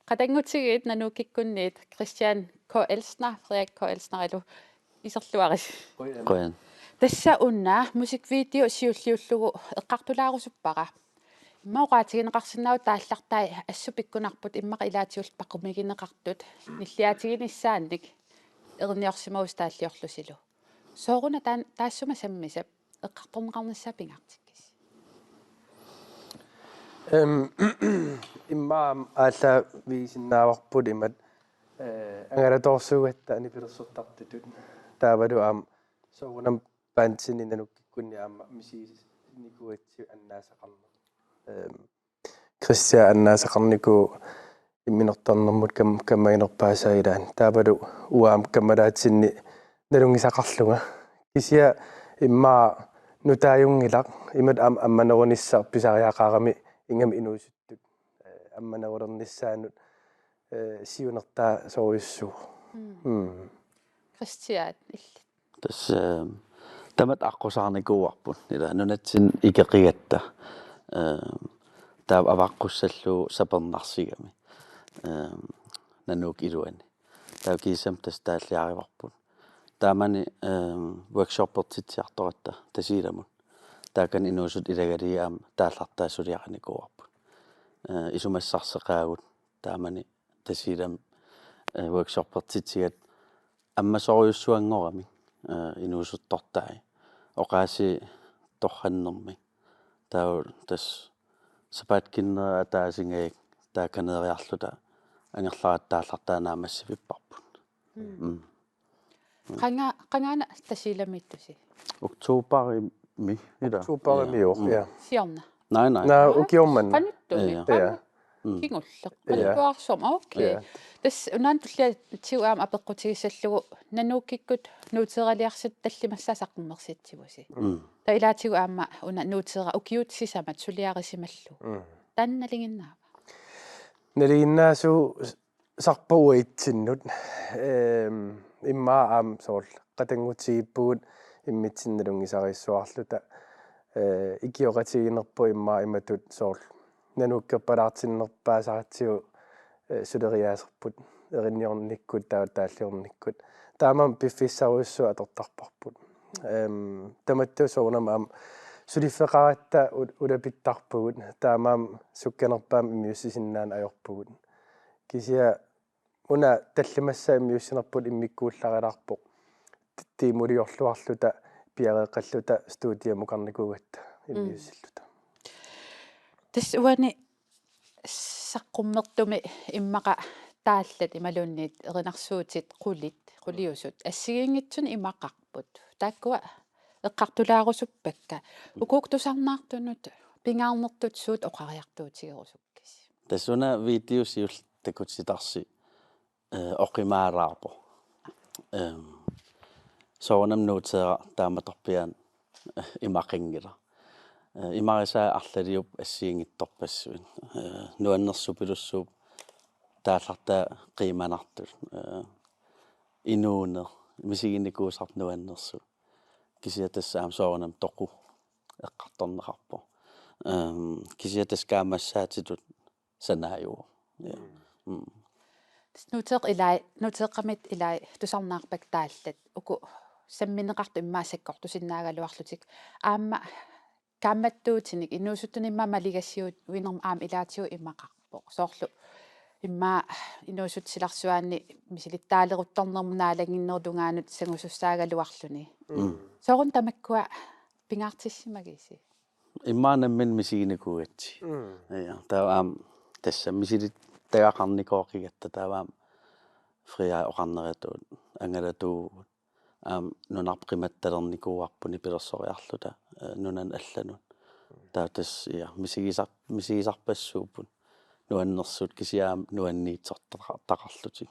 Qatanngutigiit Nanuukkikkunniit Christian K. Elsner, Frederik K. Elsnerilu iserluarisi. Qujan. Tassa una musikvideo siulliullugu eqqartulaarusuppara. Immaqa oqaatigineqarsinnaavoq taallartai assut pikkunarput immaqa ilaatigut paqumigineqartut nilliaatiginissaannik erinniorsimavusi taalliorlusilu. Sooruna taan-, taassuma sammisap eqqartorneqarnissaa pingaartikkisi? Em, immaqa aallaaviisinnaavarput imatut, eh, angalatoorsuugatta nipilersortartutut. Taavalu aamma soorunami bandinik Nanukkikkunni aamma misigisinikuugatsigu annaasaqarneq. Em, Christian annaasaqarnikuuvoq imminortarnermut kam-, kammaginerpaasai ilaanni. Taavalu uanga aamma kammalaatsinni nalunngisaqarlunga. Kisianni immaqa nutaajunngilaq, imatut am-, ammanerunissaq pisariaqarami ingammik inuusuttut, eh, ammanerulernissaannut, eh, siunertaasorujussuuvoq. Mm. Mm. Christian, illit. Tassa, eh, tamatta aqqusaarnikuuarput, ila nunatsinni ikeqigatta. Eh, Taava avaqqussallugu sapernarsigami. Ehm, Nanuup iluani. Taava kiisami tassa taalliarivarput. Taamani, ehm, workshoppertitsiartoratta Tasiilamut. Taakani inuusuttut ilagalugit aamma taallartaa suliarinikuuarput. Eh, isumassarsiaqaagut taamani Tasiilami, eh, workshoppertitsigatta ammasorujussuanngoramik, eh, inuusuttortai. Oqaasii torrannermik. Taava tassa sapaatip akunnera ataasinngikkaluarluta taakaniiriarluta angerlarata taallartaa naammassivipparput. Mm. Mm. Qanga-, qangaana Tasiilamiittusi? Oktoberimi, ila. Oktoberimi, ja. Mm. Siorna. Nej, nej. Nå, ukioq manna. Qanittumi? Ja. Ja. Qanga-, mm. Kingulleq. Ja. Qanittuarsuarmi? Okay. Ja. Tassa unaana tulliatigut aamma apeqqutigissallugu Nanuukikkut nuuteeraliarsitut tallimassaa saqqummersitsivusi. Mm. Taava ilaatigut aamma una nuuteera ukiut sisamat suliarisimallugu. Mm. Taanna nalinginnaava? Nalinginnaasut Sarpa uatsinnut, ehm, immaqa aamma soorlu qatanngutigiippugut immitsinnut nalunngisariissuarluta, eh, ikioqatigiinnerput immaqa imatut soorlu Nanuukkerpalaartinnerpaasaratsigu, eh, suleriaaserput erinniornikkut taava taalliornikkut. Taamaammat piffissarujussuaq atortarparput. Ehm, tamatta soorunami aamma suliffeqaratta u-, ulapittarpugut. Taamaammat sukkanerpaamik immiussisinnaaneq ajorpugut. Kisianni una tallimassaa immiussinerput immikkuullarilaarpoq. Ti-, tiimuliorluarluta piareeqqalluta studiamukarnikuugatta. Mm. Immiussilluta. Tassa uani saqqummertumi immaqa taallat imaluunniit erinarsuutit qulit, quliusut assigiinngitsunik imaqarput. Taakkua eqqartulaarusuppakka. Ukuukkut tusarnaartunut pingaarnertut suut oqariartuutigerusukkisi? Tassa una video siulleq takutitarsi, eh, oqimaalaarpoq. Ehm, soorunami nuuteera taamatorpiaani, eh, imaqanngilaq. Eh, imarisaa arlaliupput assigiinngitsorpassuit. Eh, nuannersupilussuupput taallartaa qiimanartut. Eh, inuuneq, misiginikuusartut nuannersut. Kisianni tassa aamma soorunami toqu eqqartorneqarpoq. Ehm, kisianni tassa kaammassaatitut sanaajuvoq. Ja. Mm. Mm. Tassa nuuteeq ilai, nuuteeqqamit ilai tusarnaarpakka taallat. Uku sammineqartut immaqa sakkortusinnaagaluarlutik. Aamma kaammattuutinik inuusuttunik immaqa maligassiuinermut aamma ilaatigut imaqarpoq. Soorlu immaqa inuusuttut silarsuaanni misilittaaleruttornermut naalannginnerup tungaanut sangusussaagaluarluni. Mm. Sooruna tamakkua pingaartissimagisi? Immaqa nammineq misiginikuugatsigit. Mm. Ja, taava aamma tassa misilittagaqarnikooqigatta taava aamma Frida oqarneratut angalatuuvugut. Aamma nunarput qimattalernikuuarput nipilersoriarluta, eh, nunanut allanut. Taava tassa, ja, misigisar-, misigisarpassuupput nuannersut kisianni aamma nuanniitsortaqa-, taqarlutik.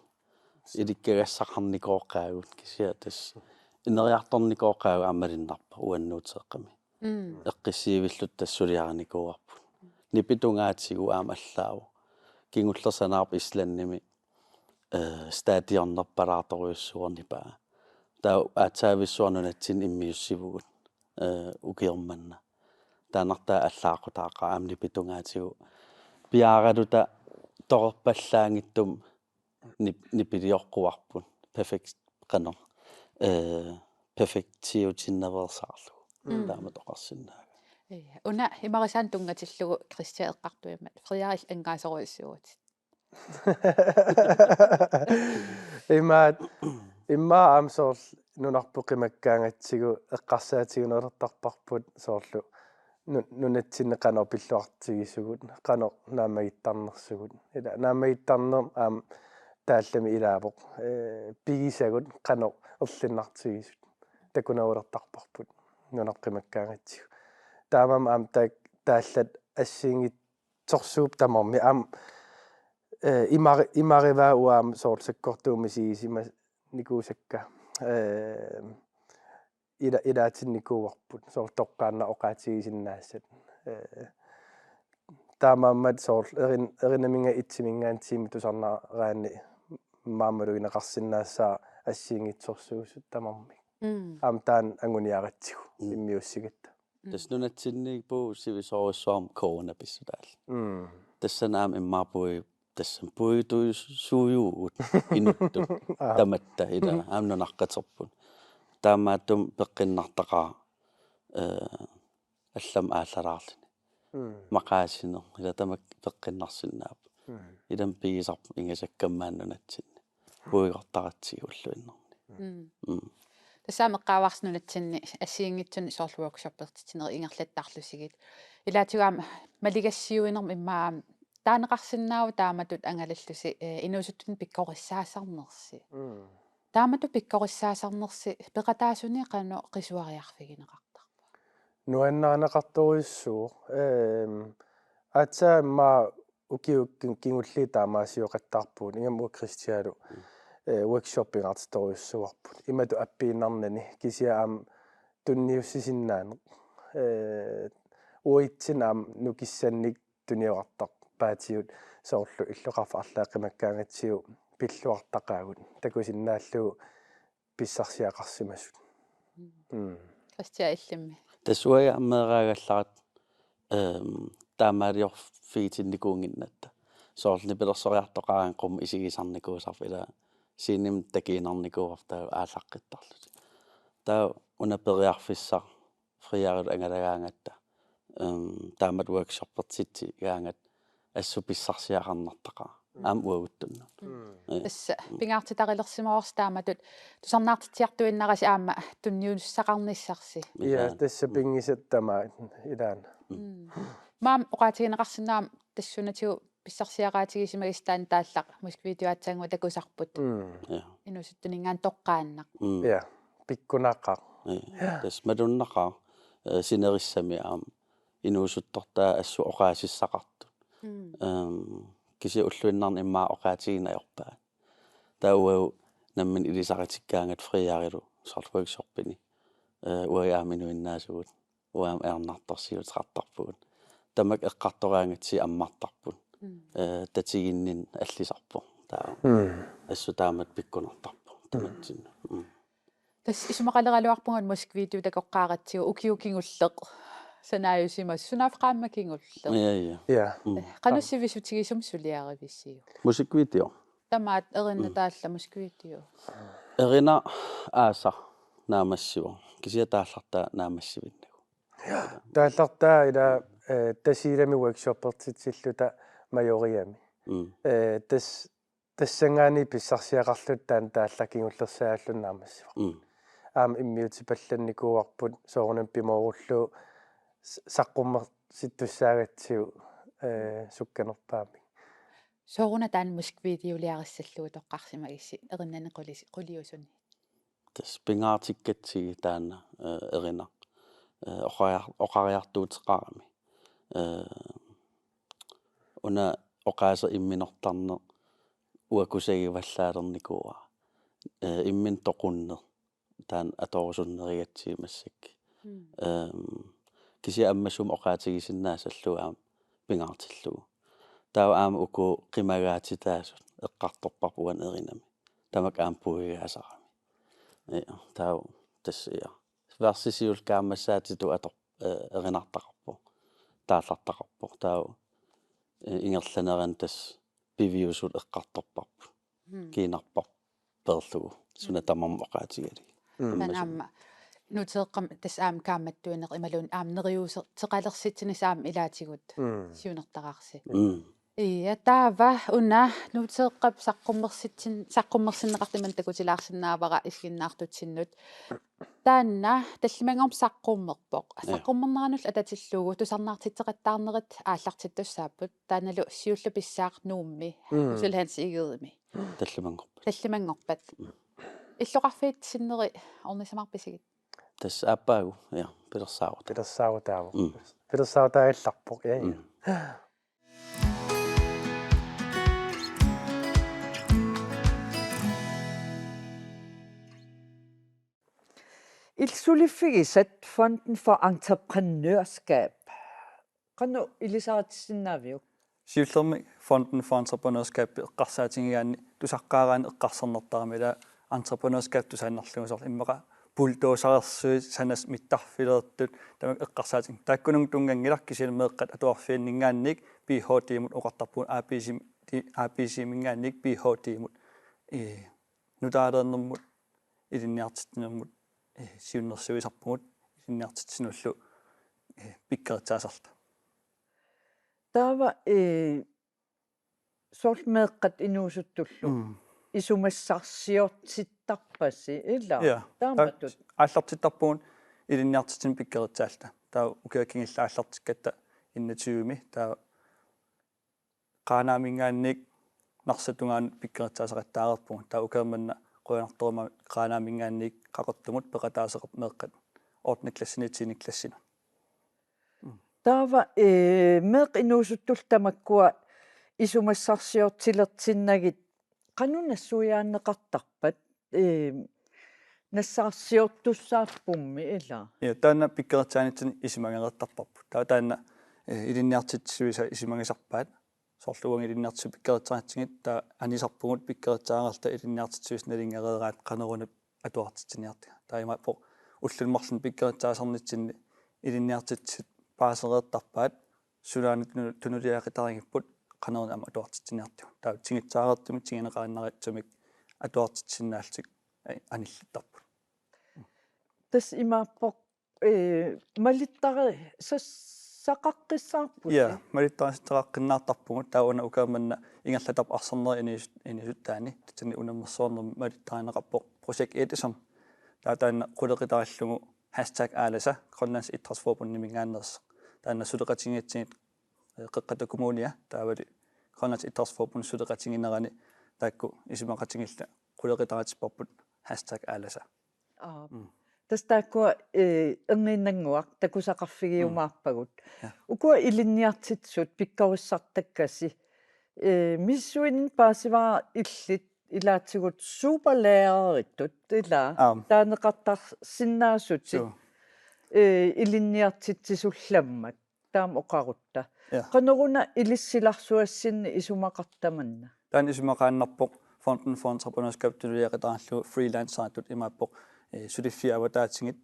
Ilikkagassaqarnikooqaagut kisianni tassa ineriartornikooqaagut aamma malunnarpoq uani nuuteeqqami. Mm. Eqqissivilluta tassa suliarinikuuarput. Nipit tungaatigut aamma allaavoq. Kingulleq sanaarpoq Islandimi, eh, stadionerpalaartorujussuuvoq nipaa. Taava aatsaavissuaq nunatsinni immiussivugut, eh, ukioq manna. Taannartaa allaaqutaaqaaq aamma nipit tungaatigut. Piaaraluta torerpallaanngitsumik nip-, nipilioqquarput. Perfekt-, qanoq. Eh, perfektiutinnaveersaarlugu. Mm. Taamatut oqarsinnaagami. Ja. Una imarisaanut tunngatillugu Christian eqqartuimmat Frederik angaasorujussuuvutit. Imaat, immaqa aamma soorlu nunarput qimakkaangatsigu eqqarsaatigineqalertarparput soorlu nu-, nunatsinni qanoq pilluartigisugut, qanoq naammagittarnersugut. Ila naammagittarneq aamma taallami ilaavoq, eh, pigisagut qanoq erlinnartigisut. Takunerulertarparput nunarput qimakkaangatsigu. Taamaammat aamma taak-, taallat assigiinngit-, sorsuupput tamarmik aamma, eh, imari-, imarivaa uanga aamma soorlu sakkortuumik misigisimanikuusakka, eh, ila-, ilaatinnikuuarput soorlu toqqaannaq oqaatigisinnaassat. Eh, taamaammat soorlu erin-, erinaminnga itsiminngaanniit tiimit tusarnaaraanni maani malugineqarsinnaassaaq assigiinngitsorsuusut tamarmik. Mm. Aamma taanna anguniaratsigu. Mm. Immiussigatta. Tassa nunatsinniippugut sivisoorujussuarmik corona pissutaallugu. Mm. Tassani aamma immaqa puiu-, tassani puiutuisuujuugut inuttut. Aa. Tamatta ila aamma nunaqqaterput. Taamaattumik peqqinnartaqaaq, eh, allamik aallalaarluni. Mm. Maqaasineq ila tamakku peqqinnarsinnaapput. Mm. Ilami pigisarput ingasakkamik maani nunatsinni. Puigortaratsigu ulluinnarni. Mm. Mm. Tassa aamma eqqaavarsi nunatsinni assigiinngitsunik soorlu workshoppertitsinerit ingerlattarlusigit. Ilaatigut aamma maligassiuinermi immaqa aamma taaneqarsinnaavoq taamatut angalallusi, eh, inuusuttunut pikkorissaassarnersi. Mm. Taamatut pikkorissaassarnersi peqataasuni qanoq qisuariarfigineqartarpa? Nuannarineqartorujussuuvoq. Ehm, aatsaat immaqa ukiut ki-, kingulliit taamaasioqattaarpugut, ingammik uanga Christialu, eh, workshop pingaartitorujussuuarput. Imatut appiinnarnani kisianni aamma tunniussisinnaaneq. Eh, uatsinnut aamma nukissannik tuniorartaq paatigut soorlu illoqarfik arlaat qimakkaangatsigu pilluartaqaagut. Takusinnaallugu pissarsiaqarsimasut. Mm. Mm. Christian illimmi. Tassa uanga meeraagallarat, ehm, taamaaliorfigitinnikuunnginnatta. Soorlu nipilersoriartoqaraangat qummut isigisarnikuusarput ila scenemut takiinnarnikuuarput taava aallaqqittarlutik. Taava una periarfissaq friarillu angalagaangatta, ehm, taamatut workshoppertitsigaangat assut pissarsiaqarnartaqaaq. Mm. Aamma uaguttunnut. Mm. Ja. Tassa pingaartitarilersimavarsi taamatut tusarnaartitsiartuinnarasi aamma tunniussaqarnissarsi. Ja, ilaa. Tassa pinngisat tamaat ilaana. Mm. Mm. Maani oqaatigineqarsinnaammat tassunatigut pissarsiaqaatigisimagissi taanna taallaq musikvideoaatsaannguaq takusarput. Mm. Ja. Inuusuttuninngaanniit toqqaannaq. Mm. Ja, pikkunaqaaq. Ja. Ja. Tassa malunnaqaaq, eh, sinerissami aamma inuusuttortaat assut oqaasissaqartut. Mm. Ehm, kisianni ulluinnarni immaqa oqaatigineq ajorpaat. Taava uagut nammineq ilisaritikkaangatta friarilu soorlu workshoppini. Eh, uagut aamma inuinnaasugut. Uagut aamma ajornartorsiuteqartarpugut. Tamakku eqqartoraangatsigu ammartarput. Mm. Eh, tatiginninneq allisarpoq. Taava. Mm. Assut taamatut pikkunartarpoq. Mm. Tamatsinnut. Mm. Tassa isumaqaleraluarpunga musikvideo takoqqaaratsigu ukiut kingulleq sanaajusimasoq sunaaffa qaammat kingulleq. Ja, ja. Ja. Mm. Eh, qanoq sivisutigisumik suliarivisiuk? Musikvideo. Tamaat erinaq Mm. taallat musikvideo. Erinaq aasaq naammassivoq. Kisianni taallartaa naammassivinnagu. Ja, taallartaa ila, eh, Tasiilami workshoppertitsilluta Majoriami. Mm. Eh, tas-, tassanngaanniit pissarsiaqarluta taanna taallaq kingullersaalluni naammassivoq. Mm. Aamma immiutipallannikuuarput soorunami pimoorullugu s-, saqqummersittussaagatsigu, eh, sukkanerpaamik. Sooruna taanna musikvideoliarissallugu toqqarsimagissi erinnani qulis-, quliusuni? Tassa pingaartikkatsigu taanna, eh, Erinaq, eh, oqariar-, oqariartuuteqarami. Eh, una oqaaseq imminortarneq uanga kusagivallaalernikuuara. Eh, imminut toqunneq taanna atorusunnerigatsigu massakkut. Mm. Ehm, kisianni ammasumik oqaatigisinnaassallugu aamma pingaartillugu. Taava aamma uku qimagaatitaasut eqqartorparput uani Erinami. Tamakku aamma puigaasarami. Ja, taava tassa ja. Versi siulleq kaammassaatitut ator-, eh, erinartaqarpoq. Taallartaqarpoq. Taava, eh, ingerlanerani tassa piviusut eqqartorparput. Mm. Kiinarpaq peerlugu. Suna Mm. tamarmi oqaatigalugit. Mm. Taanna Ammassum. Aamma Nuuteeqqami tassa aamma kaammattuineq imaluunniit aamma neriuuseqalersitsinissaq aamma ilaatigut Mm. siunertararsi. Mm. Ja, taava una Nuuteeqqap saqqummersitsin-, saqqummersinneqartumik takutilaarsinnaavara isiginnaartutsinnut. Taanna tallimanngormat saqqummerpoq. Ja. Saqqummerneranullu atatillugu tusarnaartitseqattaarnerit aallartittussaapput. Taannalu siulleq pissaaq Nuummi. Mm. Ussuli Hans Egerimi. Tallimanngorpat. Tallimanngorpat. Mm. Illoqarfiit sinneri ornissamaarpisigit? Tassa aappaagu, ja, pilersaarutaa. Pilersaarutaavoq. Mm. Pilersaarutaagallarpoq, ja, ja. Mm. Illit suliffigisat Fonden for Entreprenørskab. Qanoq ilisaritissinnaaviuk? Siullermik Fonden for Entreprenørskab eqqarsaatigigaanni tusaqqaaraanni eqqarsarnartarami ila entreprenørskab tusaannarlugu soorlu immaqa bulldozersuit sanasut mittarfilersut tamakku eqqarsaatigisaat. Taakkununnga tunnganngilaq, kisianni meeqqat atuarfianninngaanniit Ph.D.-mut oqartarpugut, A P C, A P C-minngaanniit Ph.D.-mut, ee, nutaaliornermut ilinniartitsinermut, ee, siunnersuisarpugut ilinniartitsinullu, ee, pikkorissaasarluta. Taava, ee, soorlu meeqqat inuusuttullu. Mm. Isumassarsiortittarpasi, ilaa? Ja. Taamatut. Taava aallartittarpugut ilinniartitsineq pikkorissaalluta. Taava ukiut kingulliit aallartikkatta enogtyve-mi, taava Qaanaaminngaanniit Narsap tungaanut pikkorissaaseqattaareerpugut. Taava ukioq manna qujanartorujussuaq Qaanaaminngaanniit Qaqortumut peqataaseqarput meeqqat ottende klassiniit tiende klassinut. Taava, ee, meeqqat inuusuttullu tamakkua isumassarsiortilersinnagit qanoq nassuiaanneqartarpat, ee, nassaarsiortussaappummi, ilaa? Ja, taanna pikkorissaanitsinni isumagereertarparput. Taava taanna, ee, ilinniartitsisuisa isumagisarpaat. Soorlu uagut ilinniartitsisut pikkorissaanitsigit taava anisarpugut pikkorissaareerluta ilinniartitsisuisa nalunngereeraat qanoruna atuartitsiniartiga. Taava imaappoq ulluni marlunni pikkorissaasarnitsinni ilinniartitsisut paasereertarpaat, sunaana tunu-, tunuliaqutarigipput qanoruna aamma atuartitsiniartigu. Taava tigusaareersumik tiguneqaannartumik atuartitsisinnaallutik, ee, anillattarput. Tassa imaappoq, ee, malittari-, sa-, saqaqqissaarpusi? Ja, malittarisaqaqqinnaartarpugut, taava una ukioq manna ingerlattarput arsarnerit inuus-, inuusuttaanni, tassani unammersuarnermi malittarineqarpoq Projekt Edison. Taava taanna qulequtaallugu hashtag Aalasa, Grønlands Idrætsforbundiminngaanneersoq. Taanna suleqatigigatsigit, ee, Qeqqata Kommunia, taavalu Grønlands Idrætsforbund suleqatiginerani taakku isumaqatigiilluta qulequtaaruteqarparput hashtag Aalasa. Aap. Mm. Tassa taakkua, ee, erniinnannguaq takusaqarfigiumaarpagut. Mm. Ja. Ukua ilinniartitsisut pikkorissartakkasi, ee, misissuineq paasivara illit ilaatigut superlæreritut, ilaa? Aap. Taaneqartarsinnaasutit, suu, ee, ilinniartitsisullammak. Taama oqarutta. Ja. Qanoruna ilissi silarsuassinni isumaqarta manna? Taanna isumaqaannarpoq Fonden for Entreprenørskab tunuliaqutaallugu freelanceritut imaappoq, ee, suliffiit avataatigut,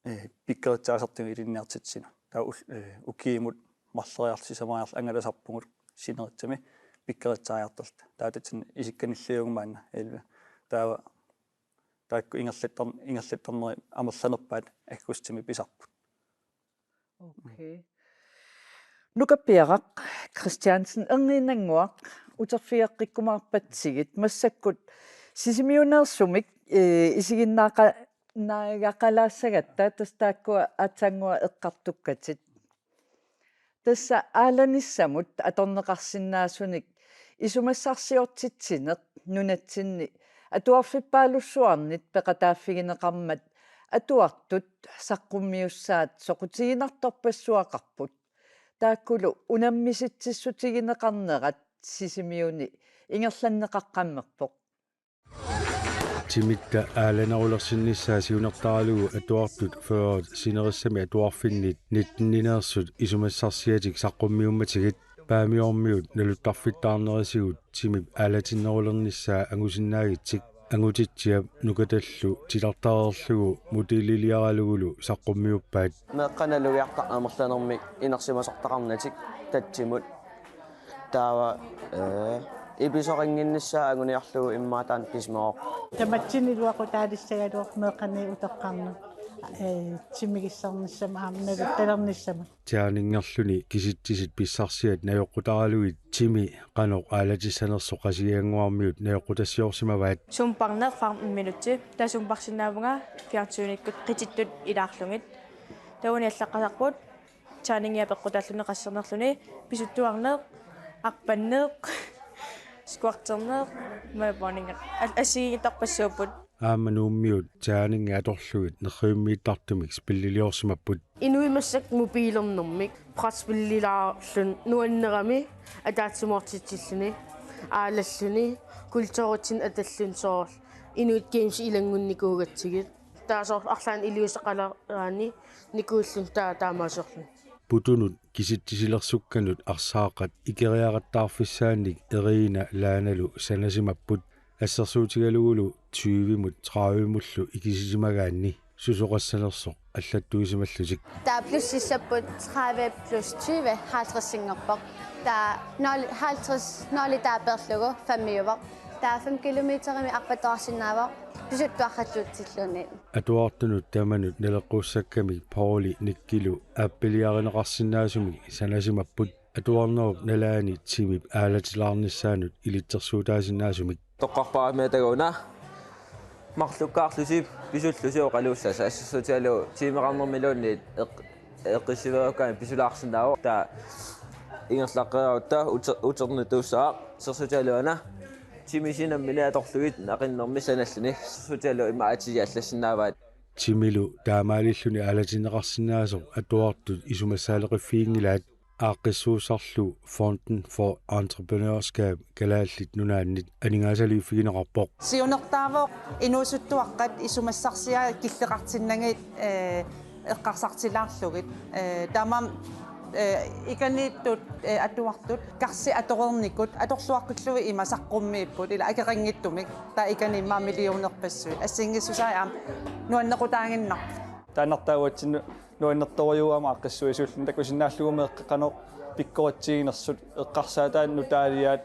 ee, pikkorissaasartugut ilinniartitsisunut. Taava ul-, ee, ukiumut marloriarluta sisamariarluta angalasarpugut sinerissami pikkorissariartorluta. Taava tassani isikkanilliugu maanna elleve. Taava taakku ingerlattar-, ingerlattarnerit amerlanerpaat aggustimi pisarput. Okay. Nuka Piaraq Christiansen, erniinnannguaq, uterfigeqqikkumaarpatsigit, massakkut Sisimiuneersumik, ee, isiginnaaqa-, naagaqalaassagatta, tassa taakkua aatsaannguaq eqqartukkatit. Tassa aalanissamut atorneqarsinnaasunik isumassarsiortitsineq nunatsinni atuarfippaalussuarnit peqataaffigineqarmat atuartut saqqummiussaat soqutiginartorpassuaqarput. Taakkulu unammisitsissutigineqarnerat Sisimiuni ingerlanneqaqqammerpoq. Timitta aalanerulersinnissaa siunertaralugu atuartut fyrret sinerissami atuarfinnit nittennineersut isumassarsiatik saqqummiummatigit Paamiormiut naluttarfittaarnerisigut timip aalatinnerulernissaa angusinnaagitsik Angutitsiap nukatallu titartareerlugu modelliliaralugulu saqqummiuppaat. Meeqqat nalugiartartut amerlanermik inersimasortaqarnatik tatsimut. Taava, ee, ipisoqannginnissaa anguniarlugu immaqa taanna pisimasoq. Tamatsinnut iluaqutaalissagaluarpoq meeqqanit utoqqarnut, ee, timigissarnissamut aamma naluttalernissamut. Terningerluni kisitsisit pissarsiat najoqqutaralugit timi qanoq aalatissanersoq Qasigiannguarmiut najoqqutassiorsimavaat. Sumparneq femten minutsi. Taava sumparsinnaavunga fjernsynikkut qitittut ilaarlugit. Taava uani allaqqasarput terningi apeqqutaalluni qassernerluni, pisuttuarneq, arpanneq, squatterneq, maverbøjning. Al-, assigiinngitsorpassuupput. Aamma Nuummiut terningi atorlugit nerrivimmiittartumik spilliliorsimapput. Inuit massakkut mobilernermik brætspillilaarluni nuannerami ataatsimoortitsilluni, aalalluni, kulturitsinnik atalluni soorlu Inuit Games ilanngunnikuugatsigit. Taava soorlu arlaannik iliuuseqaleraanni nikuulluni taava taamaasorluni. Putunut kisitsisilersukkanut arsaaqqat ikeriaqattaarfissaannik Erina Laanalu sanasimapput. Assersuutigalugulu tyvemut tredivemullu ikisisimagaanni susoqassanersoq allattuisimallutik. Der er plus sissapput tredive plus tyve, halvtredsinngorpoq. Der er nul, halvtreds, nul i taaperlugu femmiuvoq. Der er fem kilometerimi arpattoqarsinnaavoq, pisuttuaqqalluutsilluunniit. Atuartunut tamanut naleqqussakkamik Pauli Nikkilu aappiliarineqarsinnaasumik sanasimapput. Atuarnerup nalaani timip aalatilaarnissaanut ilitsersuutaasinnaasumik. Toqqarparaatmiataga una marlukkaarlusi pisullusi oqaluussasa assersuutigalugu tiimeqarnermiluunniit eq-, eqqissiveerukkaanni pisulaarsinnaavoq. Taava ingerlaqqeerutta ute-, uternutuussaaq assersuutigalugu una timisi nammineq atorlugit naqinnermi sanalluni assersuutigalugu ima aatisi allassinnaavaat. Timilu taamaalilluni aalatinneqarsinnaasoq atuartut isumassaaleqiffiginngilaat. Aaqqissuussarlu Fonden for Entreprenørskab Kalaallit Nunaannit aningaasaliiffigineqarpoq. Siunertaavoq inuusuttuaqqat isumassarsiaat killeqartinnagit, ee, eqqarsartilaarlugit. Ee, taamaammat, ee, ikaniittut, ee, atuartut karsi atoreernikut atorluaqqullugu ima saqqummiipput ila akeqanngitsumik, taava ikani immaqa millionerpassuit. Assigiinngissusaa aamma nuannequtaaginnarpoq. Taannartaa uatsinnut nuannertorujuuvoq aamma aaqqissuisuulluni takusinnaallugu meeqqat qanoq pikkoritsiginersut, eqqarsaataat nutaaliaat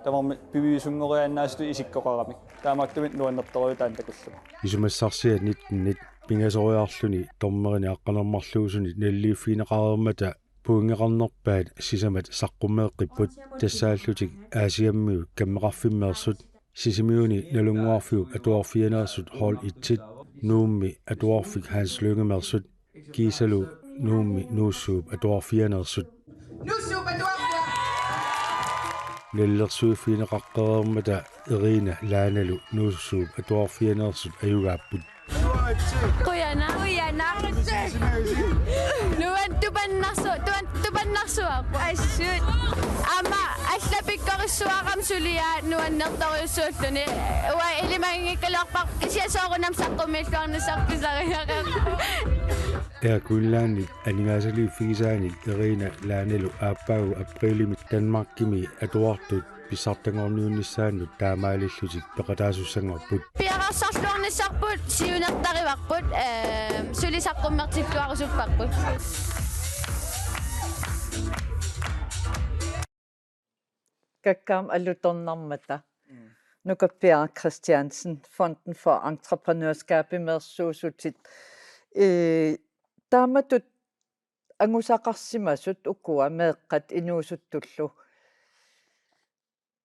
tamarmik piviusunngoriaannaasutut isikkoqaramik. Taamaattumik nuannertorujuuvoq taanna takullugu. Isumassarsiat nittenit pingasoriarluni dommerinik aqqaneq-marluusunit naliliiffigineqareermata pointeqarnerpaat sisamat saqqummeeqqipput, tassaallutik Aasiammiut Kammeqarfimmeersut, Sisimiuni Nalunnguarfiup atuarfianeersut Hold et-it, Nuummi atuarfik Hans Lyngemeersut, kiisalu Nuummi Nuussuup atuarfianeersut. Naliliiffigineqaqqereermata Irina Laanalu Nuussuup atuarfianeersut ajugaapput. Qujanaq. Qujanaq. Nuan tupannarsu-, tuan-, tupannarsuarput. Assut. Aamma alla pikkorissuarami suliaa nuannertorujussuulluni. Uanga ilimaginngikkaluarpara kisianni soorunami saqqummiilluarnissaq pisariaqarpoq. Air Greenlandip aningaasaliiffigisaani Irina Laanalu aappaagu apriilimi Danmarkimi atuartut pissartanngorniunnissaannut taamaalillutik peqataasussanngorput. Piareersarluarnissarput siunertarivarput, ee, suli saqqummertilluarusupparput. Kakkaak alutornarmata. Mm. Nukappiaraq Christiansen, Fonden for Entreprenørskabimeersuusutit. Ee, taamatut angusaqarsimasut ukua meeqqat inuusuttullu.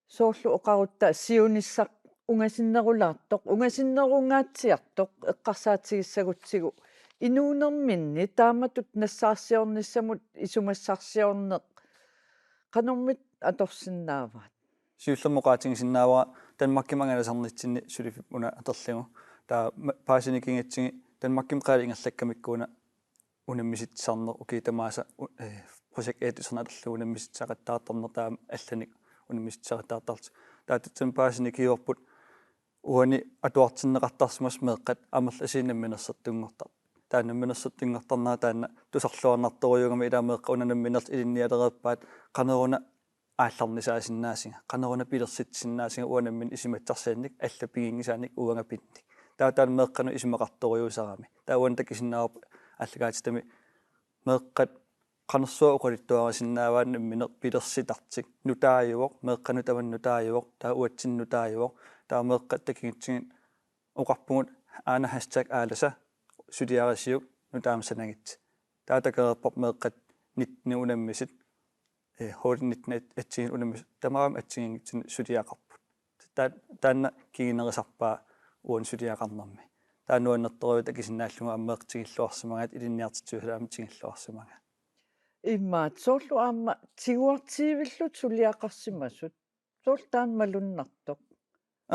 Soorlu oqarutta siunissaq ungasinnerulaartoq, ungasinnerungaatsiartoq eqqarsaatigissagutsigu inuunerminni taamatut nassaarsiornissamut isumassarsiorneq qanormita atorsinnaavaat? Siullermik oqaatigisinnaavara Danmarkimi angalasarnitsinni suliffik una atorlugu. Taava ma-, paasinikinngitsumi Danmarkimi qaalit ingerlakkamikku una unammisitsisarneq ukiut tamaasa u-, ee, projekt A-t tusarnaarlugu unammisitsisaqattaartarneq taama allanik unammisitsisaqattaartarlutik. Taava tassani paasinikiorput uani atuartinneqartarsimasut meeqqat amerlasuut namminersortunngortar-. Taava namminersortunngortarnera taanna tusarluarnartorujuugami ilaa meeqqat una nammineq ilinnialereerpaat qanoruna aallarnisaasinnaasunga, qanoruna pilersitsisinnaasunga uanga nammineq isumassarsiannik alla piginngisaannik uanga pinnik. Taava taanna meeqqanut isumaqartorujuusarami. Taava uani takusinnaavarput aallakaatitami meeqqat qanorsuaq oqaluttuarisinnaavaat nammineq pilersitartik. Nutaajuvoq, meeqqanut tamanut nutaajuvoq, taava uatsinnut nutaajuvoq. Taava meeqqat takugutsigu oqarpugut aana hashtag aalasa suliarisiuk nutaamik sanagitsi. Taava takoreerparput meeqqat nittenit unammisut, ee, Hold nitten at-, atsiginnut unammisut tamarmik atsigiinngitsunik suliaqarput. Taa-, taanna kingunerisarpaa uani suliaqarnermi. Taava nuannertorujuuvoq takusinnaallugu aamma meeqqat tigulluarsimagaat, ilinniartitsisusut aamma tigulluarsimagaat. Imaattoq, soorlu aamma tiguartiivillutik suliaqarsimasut. Soorlu taanna malunnartoq.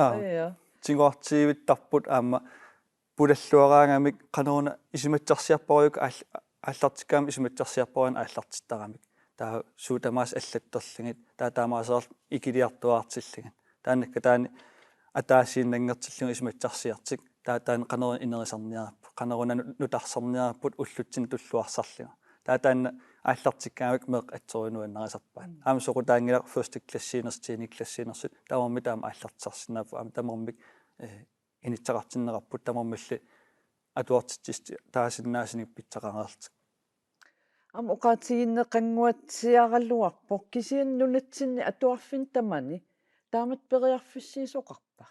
Aa. Ja. Tiguartiivittarput aamma pulalluaraangamik qanoruna isumassarsiarparujuk aall-, aallartikkaangamik isumassarsiarparujuk aallartittaramik. Taava suut tamaasa allattorlugit, taava taamaaseq ikiliartuaartillugit. Taannakkut taanna ataasiinnanngortillugu isumassarsiartik. Taava taanna qanoruna inerisarniarparput, qanoruna nu-, nutarsarniarparput ullutsinni tulluarsarlugu. Taava taanna aallartikkaangamik meeqqat atseruit nuannarisarpaat. Mm. Aamma soqutaanngilaq første klassiinersut, tiende klassiinersut, tamarmik taama aallartisarsinnaapput, aamma tamarmik, eh, inissaqartinneqarput, tamarmilli atuartitsisut taasinnaasunik pitsaqareersut. Aamma oqaatigineqannguatsiaraluarpoq, kisianni nunatsinni atuarfinni tamani taamatut periarfissiisoqarpa?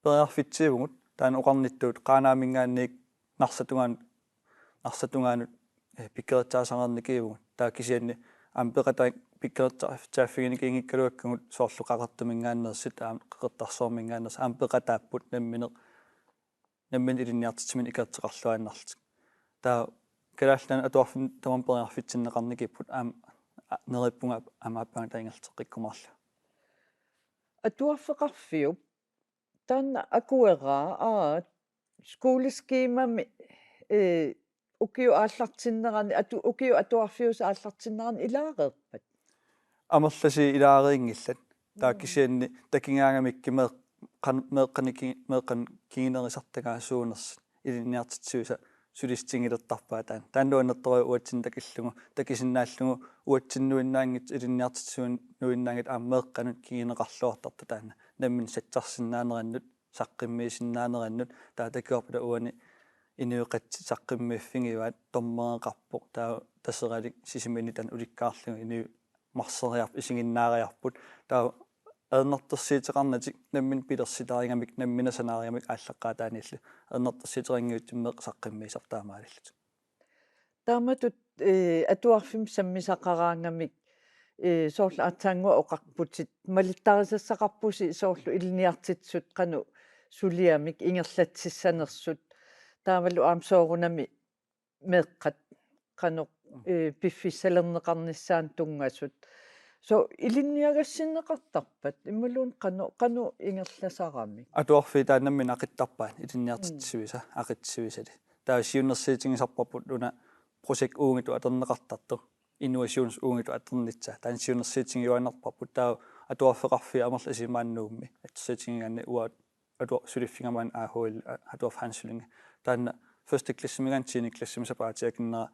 Periarfitsiivugut, taanna oqarnittut Qaanaaminngaanniit Narsap tungaanut, Narsap tungaanut, eh, pikkorissaasareernikuuvugut. Taava kisianni aamma peqataa-, pikkorissaaffiginikinngikkaluakkagut soorlu Qaqortuminngaanneersut, aamma Qeqertarsuarminngaanneersut, aamma peqataapput nammineq, nammineq ilinniartitsisumik ikerteqarluinnarlutik. Taava Kalaallit Nunaanni atuarfinni tamarmik periarfitsinneqarnikkut aamma, a-, neriuppunga aamma aappaagu taanna ingerlateqqikkumaarlugu. Atuarfeqarfiup taanna akueraa, aa, skoleskemami, eh, ukiup aallartinnerani, atu-, ukiup atuarfiusoq aallartinnerani ilaareerpat? Amerlasuut ilaareerinngillat. Taava Mm. kisianni takigaangamikku meeq-, qan-, meeqqanik ki-, meeqqanik kingunerisartagaasuunersut ilinniartitsisuisa sulissutigilertarpaat taanna. Taanna nuannertorujussuaq uatsinnut takillugu, takusinnaallugu uatsinnuinnaanngitsut, ilinniartitsisuinuinnaanngitsut aamma meeqqanut kinguneqarluartartut taanna. Nammineq satsarsinnaanerannut, saqqummiisinnaanerannut, taava takuarput uani inuit qatsit saqqummiiffigivaat, dommereqarpoq, taava Taseralik Sisimiuni taanna ulikkaarlugu inuit marseriarput, isiginnaariarput, taava ajornartorsiuteqarnatik nammineq pilersitaarigamik, nammineq sanaarigamik aallaqqaataaniillu ajornartorsiuteqanngitsumik meeqqat saqqummiisartut taamaalillutik. Taamatut, eh, atuarfimmi sammisaqaraangamik, eh, soorlu aatsaannguaq oqarputit, malittarisassaqarpusi soorlu ilinniartitsisut qanoq suliamik ingerlatsissanersut, taavalu aamma soorunami meeqqat qanoq, eh, piffissalerneqarnissaannut tunngasut. Soorlu ilinniagassinneqartarpat, imaluunniit qanoq, qanoq ingerlasaramik? Atuarfiit taanna nammineq aquttarpaat, ilinniartitsisuisa aqutsisuisali. Taava siunnersuutigisarparput una projekt uunngitsoq atorneqartartoq, innovationsprojekt uunngitsoq atornissaa. Taanna siunnersuutigiuaannarparput, taava atuarfeqarfiit amerlasuut maani Nuummi. Assersuutigigaanni uanga atua-, suliffiga maani A H L, a-, Atuarfik Hansthyttenimi. Taanna første klassiminngaanniit tiende klassimut sapaatip akunnera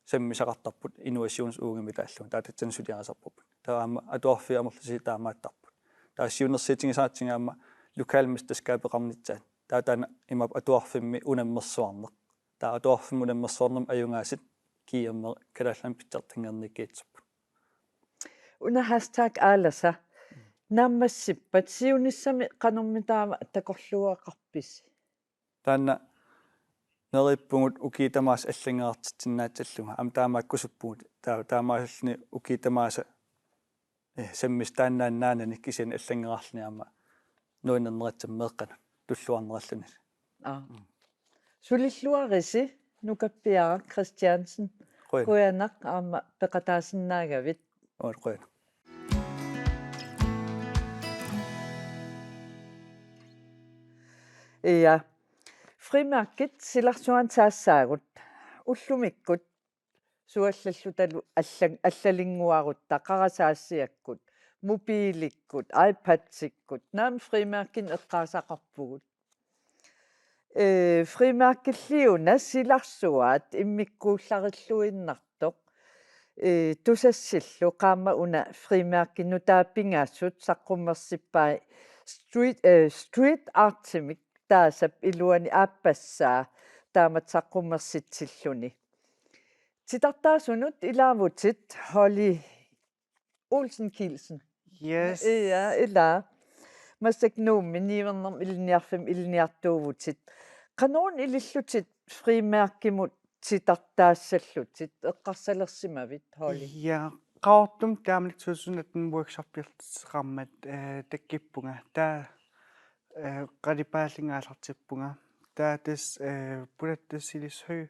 sammisaqartarput innovationsprojektimik taallugu. Taava tassani suliarisarparput. Taava aamma atuarfiit amerlasuut taamaattarput. Taava siunnersuutigisaratsigu aamma lokalmesterskabeqarnissaat. Taava taanna imaappoq atuarfimmi unammersuarneq. Taava atuarfimmi unammersuarnermi ajugaasut G M R Kalaallit Nunaanni pitsartanngorniikkiitsupput. Una hashtag Aalasa naammassippat siunissami qanormitaava takorluugaqarpisi? Taanna neriuppugut ukiut tamaasa allanngorartitsinnaassallunga. Aamma taamaakkusuppugut. Taa-, taamaasilluni ukiut tamaasa, eh, sammisaq taannaannaanani kisianni allanngorarluni aamma nuannerneratsinni meeqqanut tulluarneralluni. Aa. Sulilluarisi Nukappiaraq Kristiansen. Qujan. Qujanaq aamma peqataasinnaagavit. Uanga qujanaq. Ja. Frimærkit silarsuaanni saassaagut. Ullumikkut suallallutalu allan-, allalinnguarutta qarasaassiakkut, mobiilikkut, iPadikkut, naamik frimærkinik eqqaasaqarpugut. Eh, frimærkilli una silarsuaat immikkuullarilluinnartoq, eh, Tusassillu qaammat una frimærki nutaat pingasut saqqummersippai street, eh, street artimik taasap iluani aappassaa taamatut saqqummersitsilluni. Titartaasunut ilaavutit Holly Olsen Kielsen. Yes. Ja, ila. Massakkut Nuummi niuernermut ilinniarfimmi ilinniartuuvutit. Qanoruna ilillutit frimærkimut titartaassallutit, eqqarsalersimavit, Holly? Ja, Qaqortumi taamani to tusind atten workshopilerseqarmat, eh, takkuppunga. Taava, eh, qalipaallinga aallartippunga. Taava tassa, eh, Pulattut Silissuit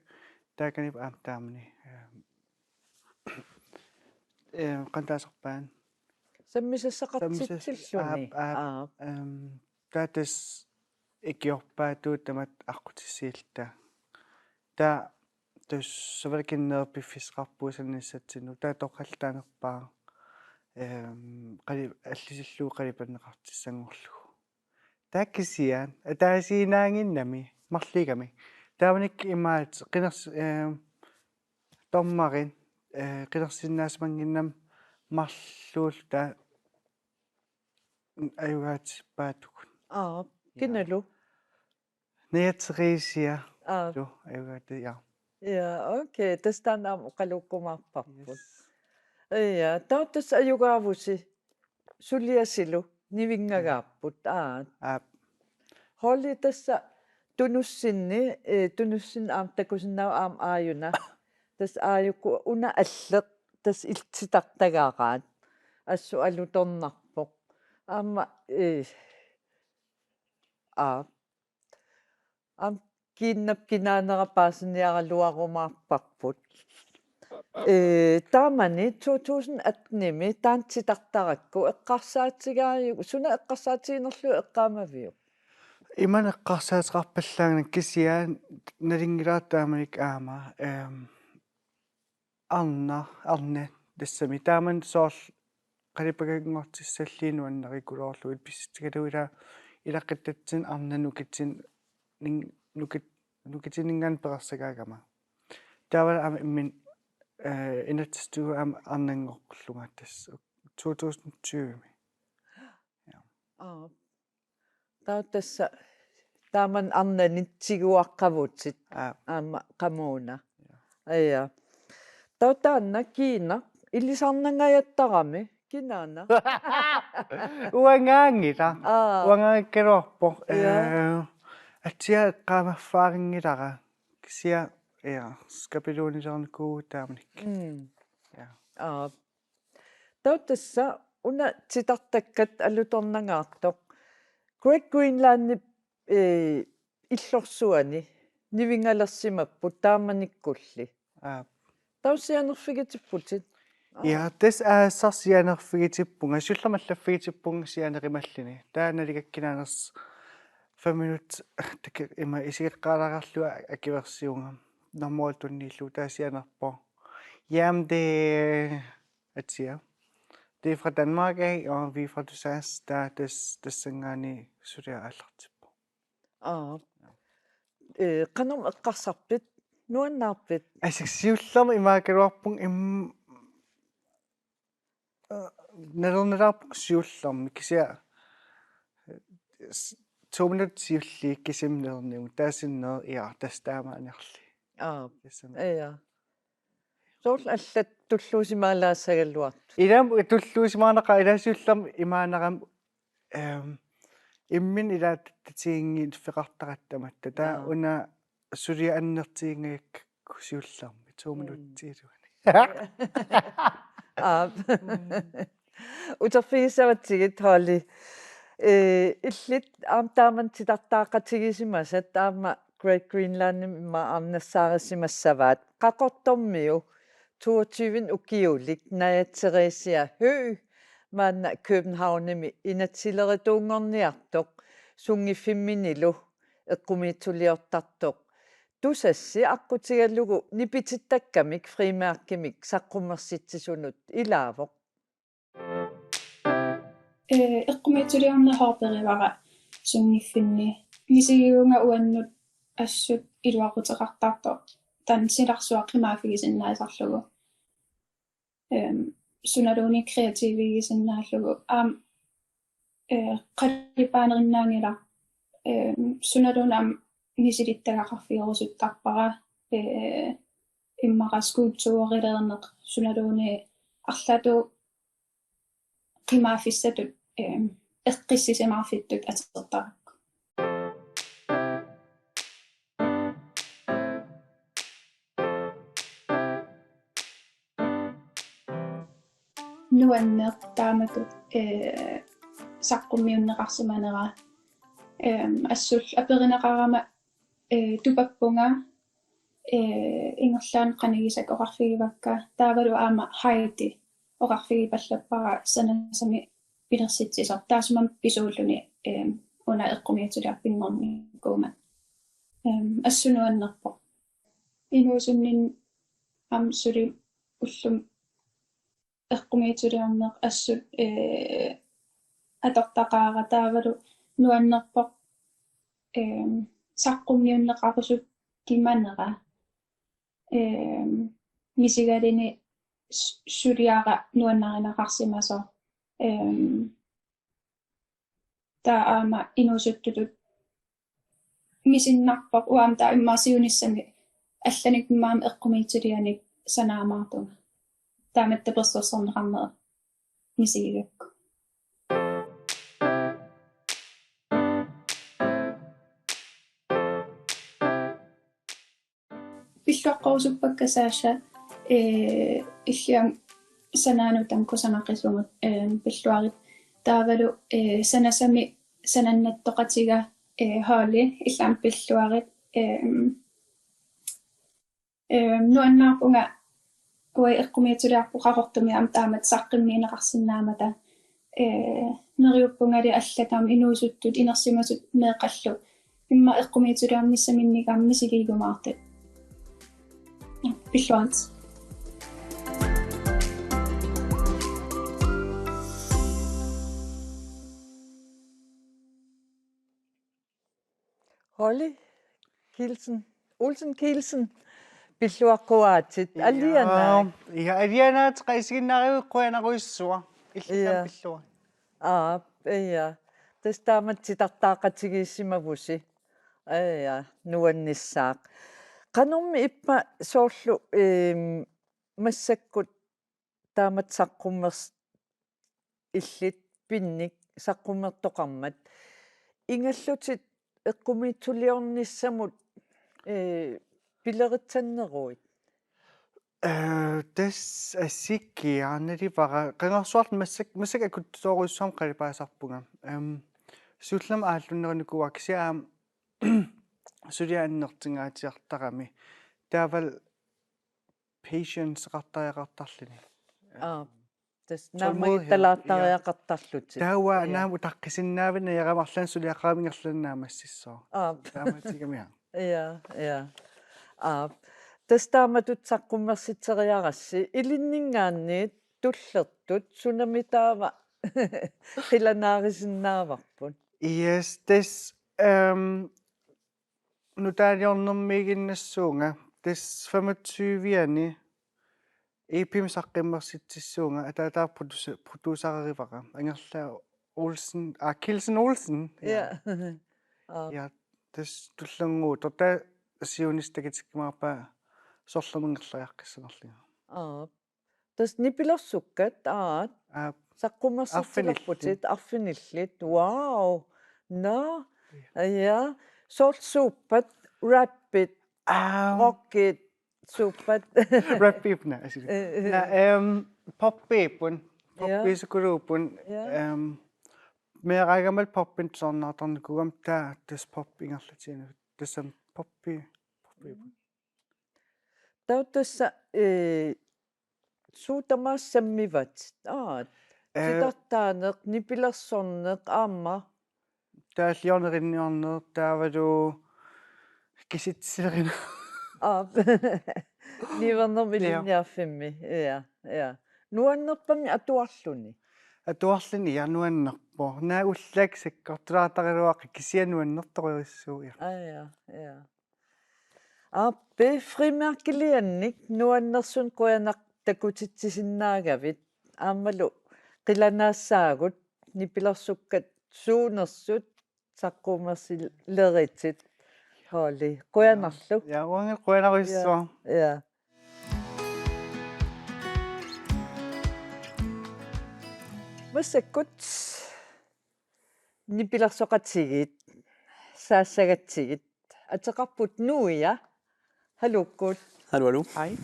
taakaniippoq aamma taamani, eh, eh, qanoq taasarpaat? Sammisassaqartitsilluni. Sammisas-, aap, aap. Aap. Ehm, taava tassa ikiorpaatut tamatta aqqutissiilluta. Taava tassa savalikinneq piffissaqarpugut sananissatsinnut. Taava toqqallattaarnerpaaq, ehm, qali-, allisillugu qalipanneqartissanngorlugu. Taava kisianni ataasiinnaaginnami marluk igami. Taamanikkut imaattoq qiners-, ehm, dommerit, eh, qinersinnaasumannginnama marluulluta ajugaatippaatigut. Aa, kinalu? Naja Theresia. Aa. Lu ajugaati, ja. Ja, okay. Tassa taanna aamma oqaluukkumaarparput. Yes. Ja, taava tassa ajugaavusi suliasilu nivinngagaapput. Aa. Aap. Holly tassa tunussinni, eh, tunussinni aamma takusinnaavat aamma aajuna. Tassa aajuku una alleq tassa illit titartagaraat. Assut alutornarpoq. Aamma, eh, aa. Aamma kiinnap kinaanera paasiniaraluarumaarparput. Eh, taamani to tusind atten-imi taanna titartarakku eqqarsaatigaajuk, suna eqqarsaatiginerlugu eqqaamaviuk? Imannak eqqarsaateqarpallaanngilaq kisianni nalunngilara taamanikkut aamma, ehm, arnaq, arnaq tassami. Taamani soorlu qalipakanngortissallugu nuannarikuloorlugit pissutigalugu ilaa ilaquttatsinni arnaq nukitin-, nin-, nukit-, nukitininngaanniit perorsagaagama. Taava aamma imminut, eh, inatsisitigut aamma arnanngoqqullugu tassa to tusind tyve-mi. Ja. Aap. Taava tassa taamani arnanit tiguaqqavutit. Aap. Aamma qamuuna. Ja. Ja. Taava taanna kiinaq ilisarnangajattarami kinaana? Uangaanngilaq. Aa. Uangaanngikkaluarpoq. Ja. Eh, atsiaq eqqaamaffiginngilara. Kisianni, ja, skabeloneqarnikuuvugut taamanikkut. Mm. Ja. Aap. Taava tassa una titartakkat alutornangaartoq Great Greenlandip, eh, illorsuani nivinngalersimapput taamanikkulli. Aap. Taava sianerfigitipputit? Aa. Ja, tassa aasaq sianerfigitippunga, siullermik allaffigitippunga sianerimalluni. Taava nalugakku kinaanersoq fem minut, tak-, ima isigeqqaalaarlugu akuersivunga. Normu tunniullugu taava sianerpoq. Jamen, det, atsiaq. Det er fra Danmark af, og vi er fra Tusass, der, der, der synger ni suliaq aallartippoq. Aa. Eh, qanormi eqqarsarpit? Nuannaarpit? Assut siullermik imaakkaluarpunga im-, eh, nalornilaarpunga siullermik kisianni, eh, s-, to minut siulliit kisimi nalorniunga taava sinneri, ja, tassa taamaaniarli. Aa. Tassami. Ja. Soorlu allat tulluusimaalaassagaluartut. Ilaa tulluusimaarnaqaaq, ilaa siullermik imaanarami, ehm, imminut ilaa tatiginngilluinnartaratta tamatta. Taava, jaa, una suliaq annertuunngikkaluarpoq siullermik to, mm, minutsiiluani. Aap. Mm. Uterfigissavatsigit, Holly. Eh, illit aamma taamani titartaaqatigisimasat aamma Great Greenlandimi immaqa aamma nassaarisimassavaat. Qaqortormiu toogtyve ukiulik Naja Theresia Høegh maanna Københavnimi inatsisilerituunngorniartoq sunngiffimminilu eqqumiitsuliortartoq Tusassi aqqutigalugu nipitittakkamik frimærkimik saqqummersitsisunut ilaavoq. Eh, eqqumiitsuliorneq hobby-rivara sunngiffinni. Misigivunga uannut assut iluaquteqartartoq dansilarsuaq qimaaffigisinnaasarlugu. Ehm, sunaluunniit kreativigisinnaallugu. Aamma, eh, qalipaanerinaanngilaq. Ehm, sunaluunniit aamma misilittagaqarfigerusuttarpara. Eh, immaqa skulpturereerneq sunaluunniit arlaatigut qimaaffissatut, ehm, eqqissisimaarfittut atortarakku. Nuanneq taamatut, eh, saqqummiunneqarsimanera, ehm, assullu aperineqarama, eh, tupappunga, eh, ingerlaannaq qanigisakka oqarfigivakka, taavalu aamma Heidi oqarfigipallappara sanasamik pilersitsisoq, taassuma pisuulluni, ehm, una eqqumiitsuliaq pinngornikuummat. Ehm, assut nuannerpoq. Inuusunninni aamma suli ullumi eqqumiitsuliorneq assut, eh, atortaqaara taavalu nuannerpoq, ehm, saqqummiunneqarusukkimanera, ehm, misigaluni s-, suliara nuannarineqarsimasoq. Ehm, taava aamma inuusuttutut misinnarpoq, uanga taava immaqa siunissami allanik immaqa eqqumiitsulianik sanaamaartunga. Taamatut tapersersorneqarneq misigigakku. Pilluaqqorusuppakka Sasha, eh, illit aamma sanaanut tamakku sanaqisumut, eh, pilluarit. Taavalu, eh, sanasami sanannattoqatiga, eh, Holly, illit aamma pilluarit, eh, eh, nuannaarpunga uanga eqqumiitsuliarput Qaqortumi aamma taamatut saqqummiunneqarsinnaammata, eh, neriuppungali allat aamma inuusuttut inersimasut meeqqallu immaqa eqqumiitsuliornissaminnik aamma misigiumaartut. Pilluarit. Holly Kielsen, Olsen Kielsen, pilluaqquaatit, ja, alianaak. Ja, alianaat, isiginnaarivik, qujanarujussuaq. Illit aamma, ja, pilluarit. Aap, ja. Tassa taamatut titartaaqqatigiissimavusi. Ja, nuannissaaq. Qanormi ippa soorlu, ehm, massakkut taamatut saqqummers-, illit pinnik saqqummertoqarmat. Ingallutit eqqumiitsuliornissamut, eh, pileritsanneruit? Eh, tassa assigiiaannali para qangarsuarlu massak-, massakkut akuttutoorujussuarmik qalipaasarpunga. Ehm, siullermik aallunnerunikua kisianni aamma suliaq annertungaatsiartarami. Taavalu patience-eqartariaqartarluni. Aap. Tassa tålmodighed, naammagittalaartariaqartarlutit. Taava, ja, naamik utaqqisinnaavimmi najugaqarami arlaannik suliaqqammat ingerlaannaq naammassissaaq. Aap. Taamaattigamiaq. Ja, ja. Aap. Tassa taamatut saqqummersitseriarassi ilinninngaanniit tullertut sunami taava qilanaarisinnaavarput? Yes, tassa, ehm, nutaaliornermiiginnassuunga, tassa femogtyve-ani E P-mik saqqummersitsissuunga, ataataga produce-, producererivara, Angerlaaq Olsen, ah, Kielsen Olsen. Ja. Ja. Aap. Ja, tassa tullinnguuttoq, taava siunissaq takutikkumaarpaa sorlermik ingerlariaqqissanerlunga. Aap. Tassa nipilersukkat, aat. Aap. Saqqummersitsilerputit arfinillit. Arfinillit. Wow. Nå. Ja. Ja. Soorlu suuppat, rappit, aap, rockit, suuppat. Rappiupput, naa, asili. Eh, eh. Naa, ehm, poppiupput. Ja. Poppiusukuluupput. Ja. Ehm, meeraagammat poppinut tusarnaartarnikuugama taava tassa pop ingerlatiinnarlugu. Tassami poppi, poppiupput. Taava tassa, eh, suut tamaasa sammivatit? Aat. Eh. Titartaaneq, nipilersorneq, aamma? Taava liornerinniorneq, taavalu kisitsiserineq. Aap. Niuernermik, ja, ilinniarfimmi. Ja, ja. Nuannerpami atuarluni? Atuarluni, ja, nuannerpoq. Naak ullaakkut sakkortulaartaraluaqaaq, kisianni nuannertorujussuuvoq, ja. Aa, ja, ja. Aap, frimærkiliannik nuannersunik qujanaq takutitsisinnaagavit, aammalu qilanaassaagut nipilersukkat suunersut saqqummersileritit, Holly. Qujanarlu. Ja, uanga qujanarujussuaq. Ja, ja. Massakkut nipilersoqatigiit, saassagatsigit, ateqarput Nuja. Haluukkut. Haluu, haluu. Hej.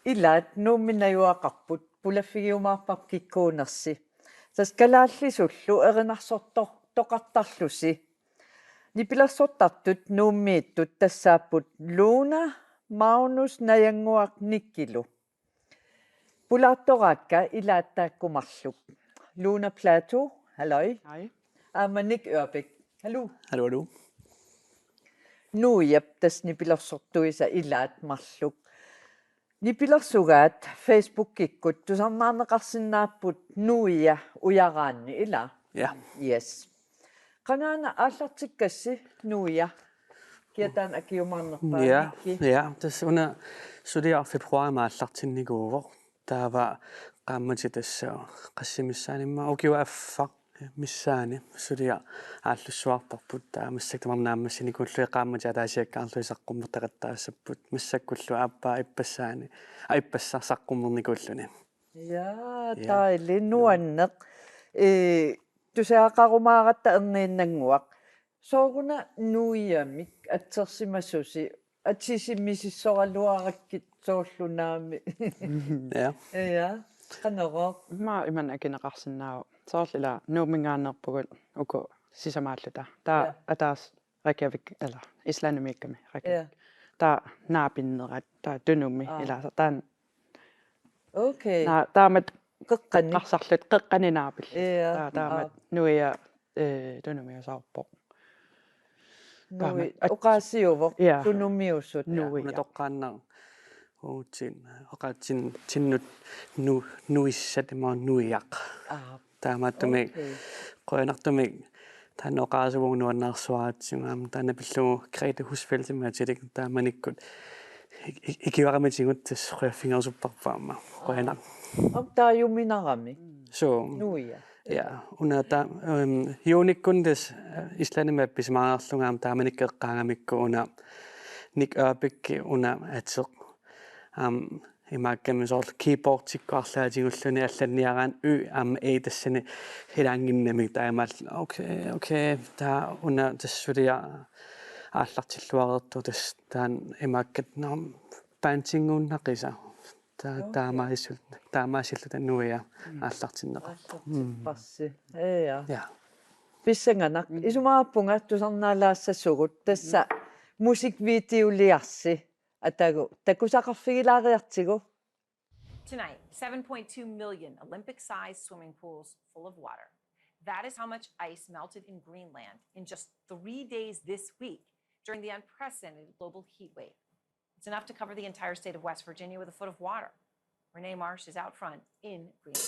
Ilaat Nuummi najugaqarput, pulaffigiumaarparput kikkuunersi. Tassa kalaallisullu erinarsortoqartarlusi. Nipilersortartut Nuummiittut tassaapput Luna, Magnus, Najannguaq, Nikilu. Pulaartoraakka ilaat taakku marluk. Luna Platou, halløj. Hej. Aamma Nick Ørbæk. Haluu. Haluu, haluu. Nuujap tassa nipilersortuisa ilaat marluk. Nipilersugaat Facebookikkut tusarnaarneqarsinnaapput Nuija ujaraanni, ilaa? Ja. Yes. Qangaana aallartikkassi, Nuija? Kiataan akiumaarnerpaa, ja, Nikki? Ja, tassa una suliaq februarimi aallartinnikuuvoq. Taava qaammatit tassa qassit missaanni, immaqa ukiup affaq missaani suliaq aallussuarparput, taava massakkut tamarmik naammassinikuullugit qaammatit ataasiakkaarlugit saqqummertaqattaassapput, massakkullu aappaa ippassaani, aa, ippassaq saqqummernikuulluni. Ja, ja. Dejligt. Nuanneq. Ee, tusagaqarumaaratta erniinnannguaq. Sooruna nuiamik atsersimasusi, atisimiisissoraluarakkit soorlu naamik. Ja. Ja, qanorooq. Immaqa imannak akineqarsinnaavoq. Soorlu ila Nuumminngaanneerpugut uku sisamaalluta. Taava ja. Ataaseq Reykjavik, eller Islandimiikkami Reykjavik. Ja. Taava naapinnerat, taava Tunumi, aa, ila taanna. Okay. Naa, taamatut qeqqani. Qarsarlut qeqqani naapillit. Ja. Taava taamatut, aa, nuia, eh, Tunumiusaarpoq. Nui-, taamatut at-, oqaasiuvoq, ja. Tunumiusut. Ja. Nuia. Una toqqaannaq uutsin, oqaatsin-, tinnut nu-, nuissat immaqa nuiaq. Aa. Taamaattumik, okay, qujanartumik taanna oqaasivunga nuannaarsuaratsigu, aamma taanna pillugu Grethe Husfeldtimik atilik taamanikkut ik-, ik-, ikiuaramitigut tassa qujaffigerusuppara aamma. Qujanaq. Aap, taajuminarami. Suu. Nuia. Ja, una ta-, øhm, juunikkut tassa, øh, Islandimi appisimareerlunga aamma taamanikkut eqqaagamikku una Nick Ørbæk una ateq. Aamma imaakkami soorlu keyboardikkut arlaatigulluunniit allanniaraanni Y aamma E tassani ilaanginnamik taamaal. Okay, okay, taava una tassa suliaq aallartilluareertoq tassa taanna imaakkat, nå, bandinnguunnaqisa. Ta-, okay, taamaasilluta, taamaasilluta nuia, mm, aallartinneqartoq. Aallartipparsi. Mm. Ja, ja. Ja. Pissanganaq. Mm. Isumaqarpunga tusarnaalaassasugut. Tassa, mm, musikvideoliarsi. Atagu, takusaqarfigilaariartigu. Tonight, seven point two million Olympic-sized swimming pools full of water. That is how much ice melted in Greenland in just three days this week during the unprecedented global heat wave. It's enough to cover the entire state of West Virginia with a foot of water. Renee Marsh is out front in Greenland.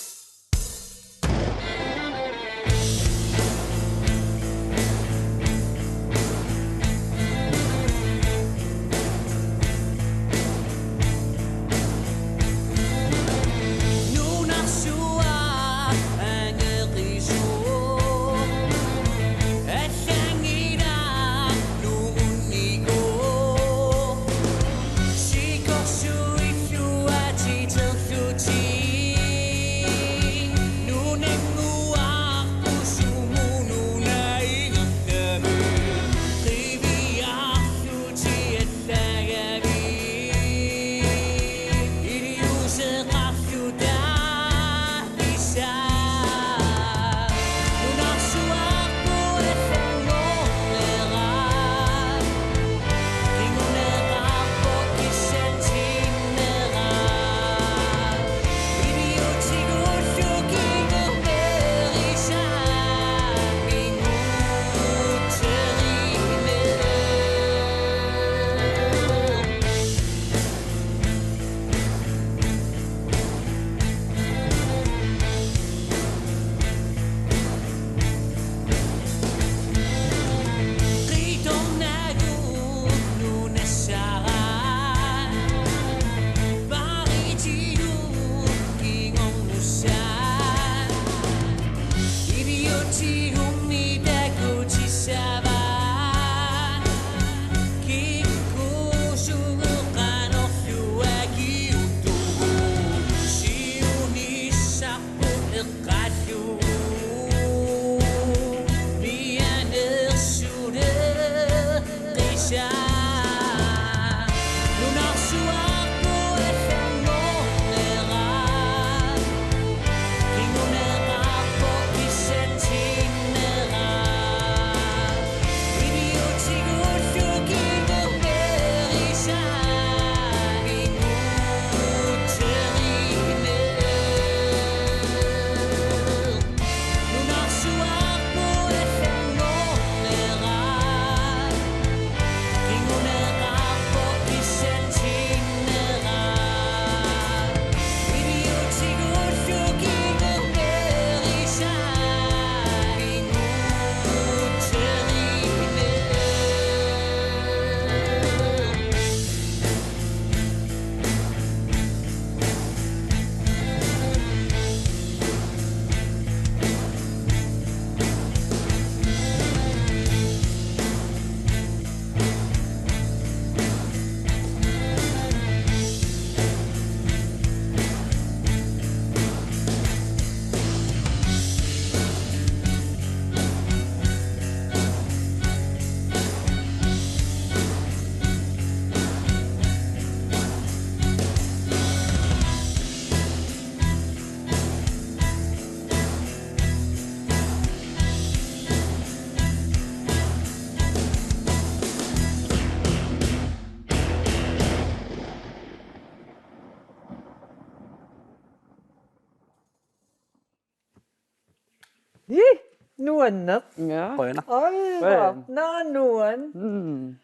Nuanneq. Ja. Qujanaq. Oj, Qujan. Naa nuan. Mm.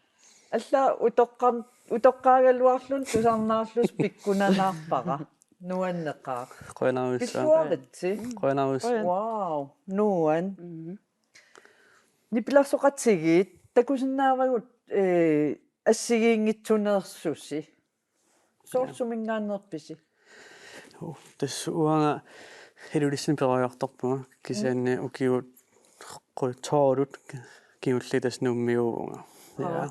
Alla utoqqan utoqqaagaluarluni tusarnaarlusi pikkunanaarpara. Nuanneqaaq. Qujanarujussuaq. Pilluaritsi. Qujanarujussuaq. Wow, nuan. Mm. Nipilersoqatigiit takusinnaavagut eh, assigiinngitsuneersusi. Soorsuminngaanneerpisi? Uu, tassa uanga Ilulissani peroriartorpunga kisianni ukiut qu-, tolvit kingulliit tassa Nuummiuuvunga. Ja. Aa.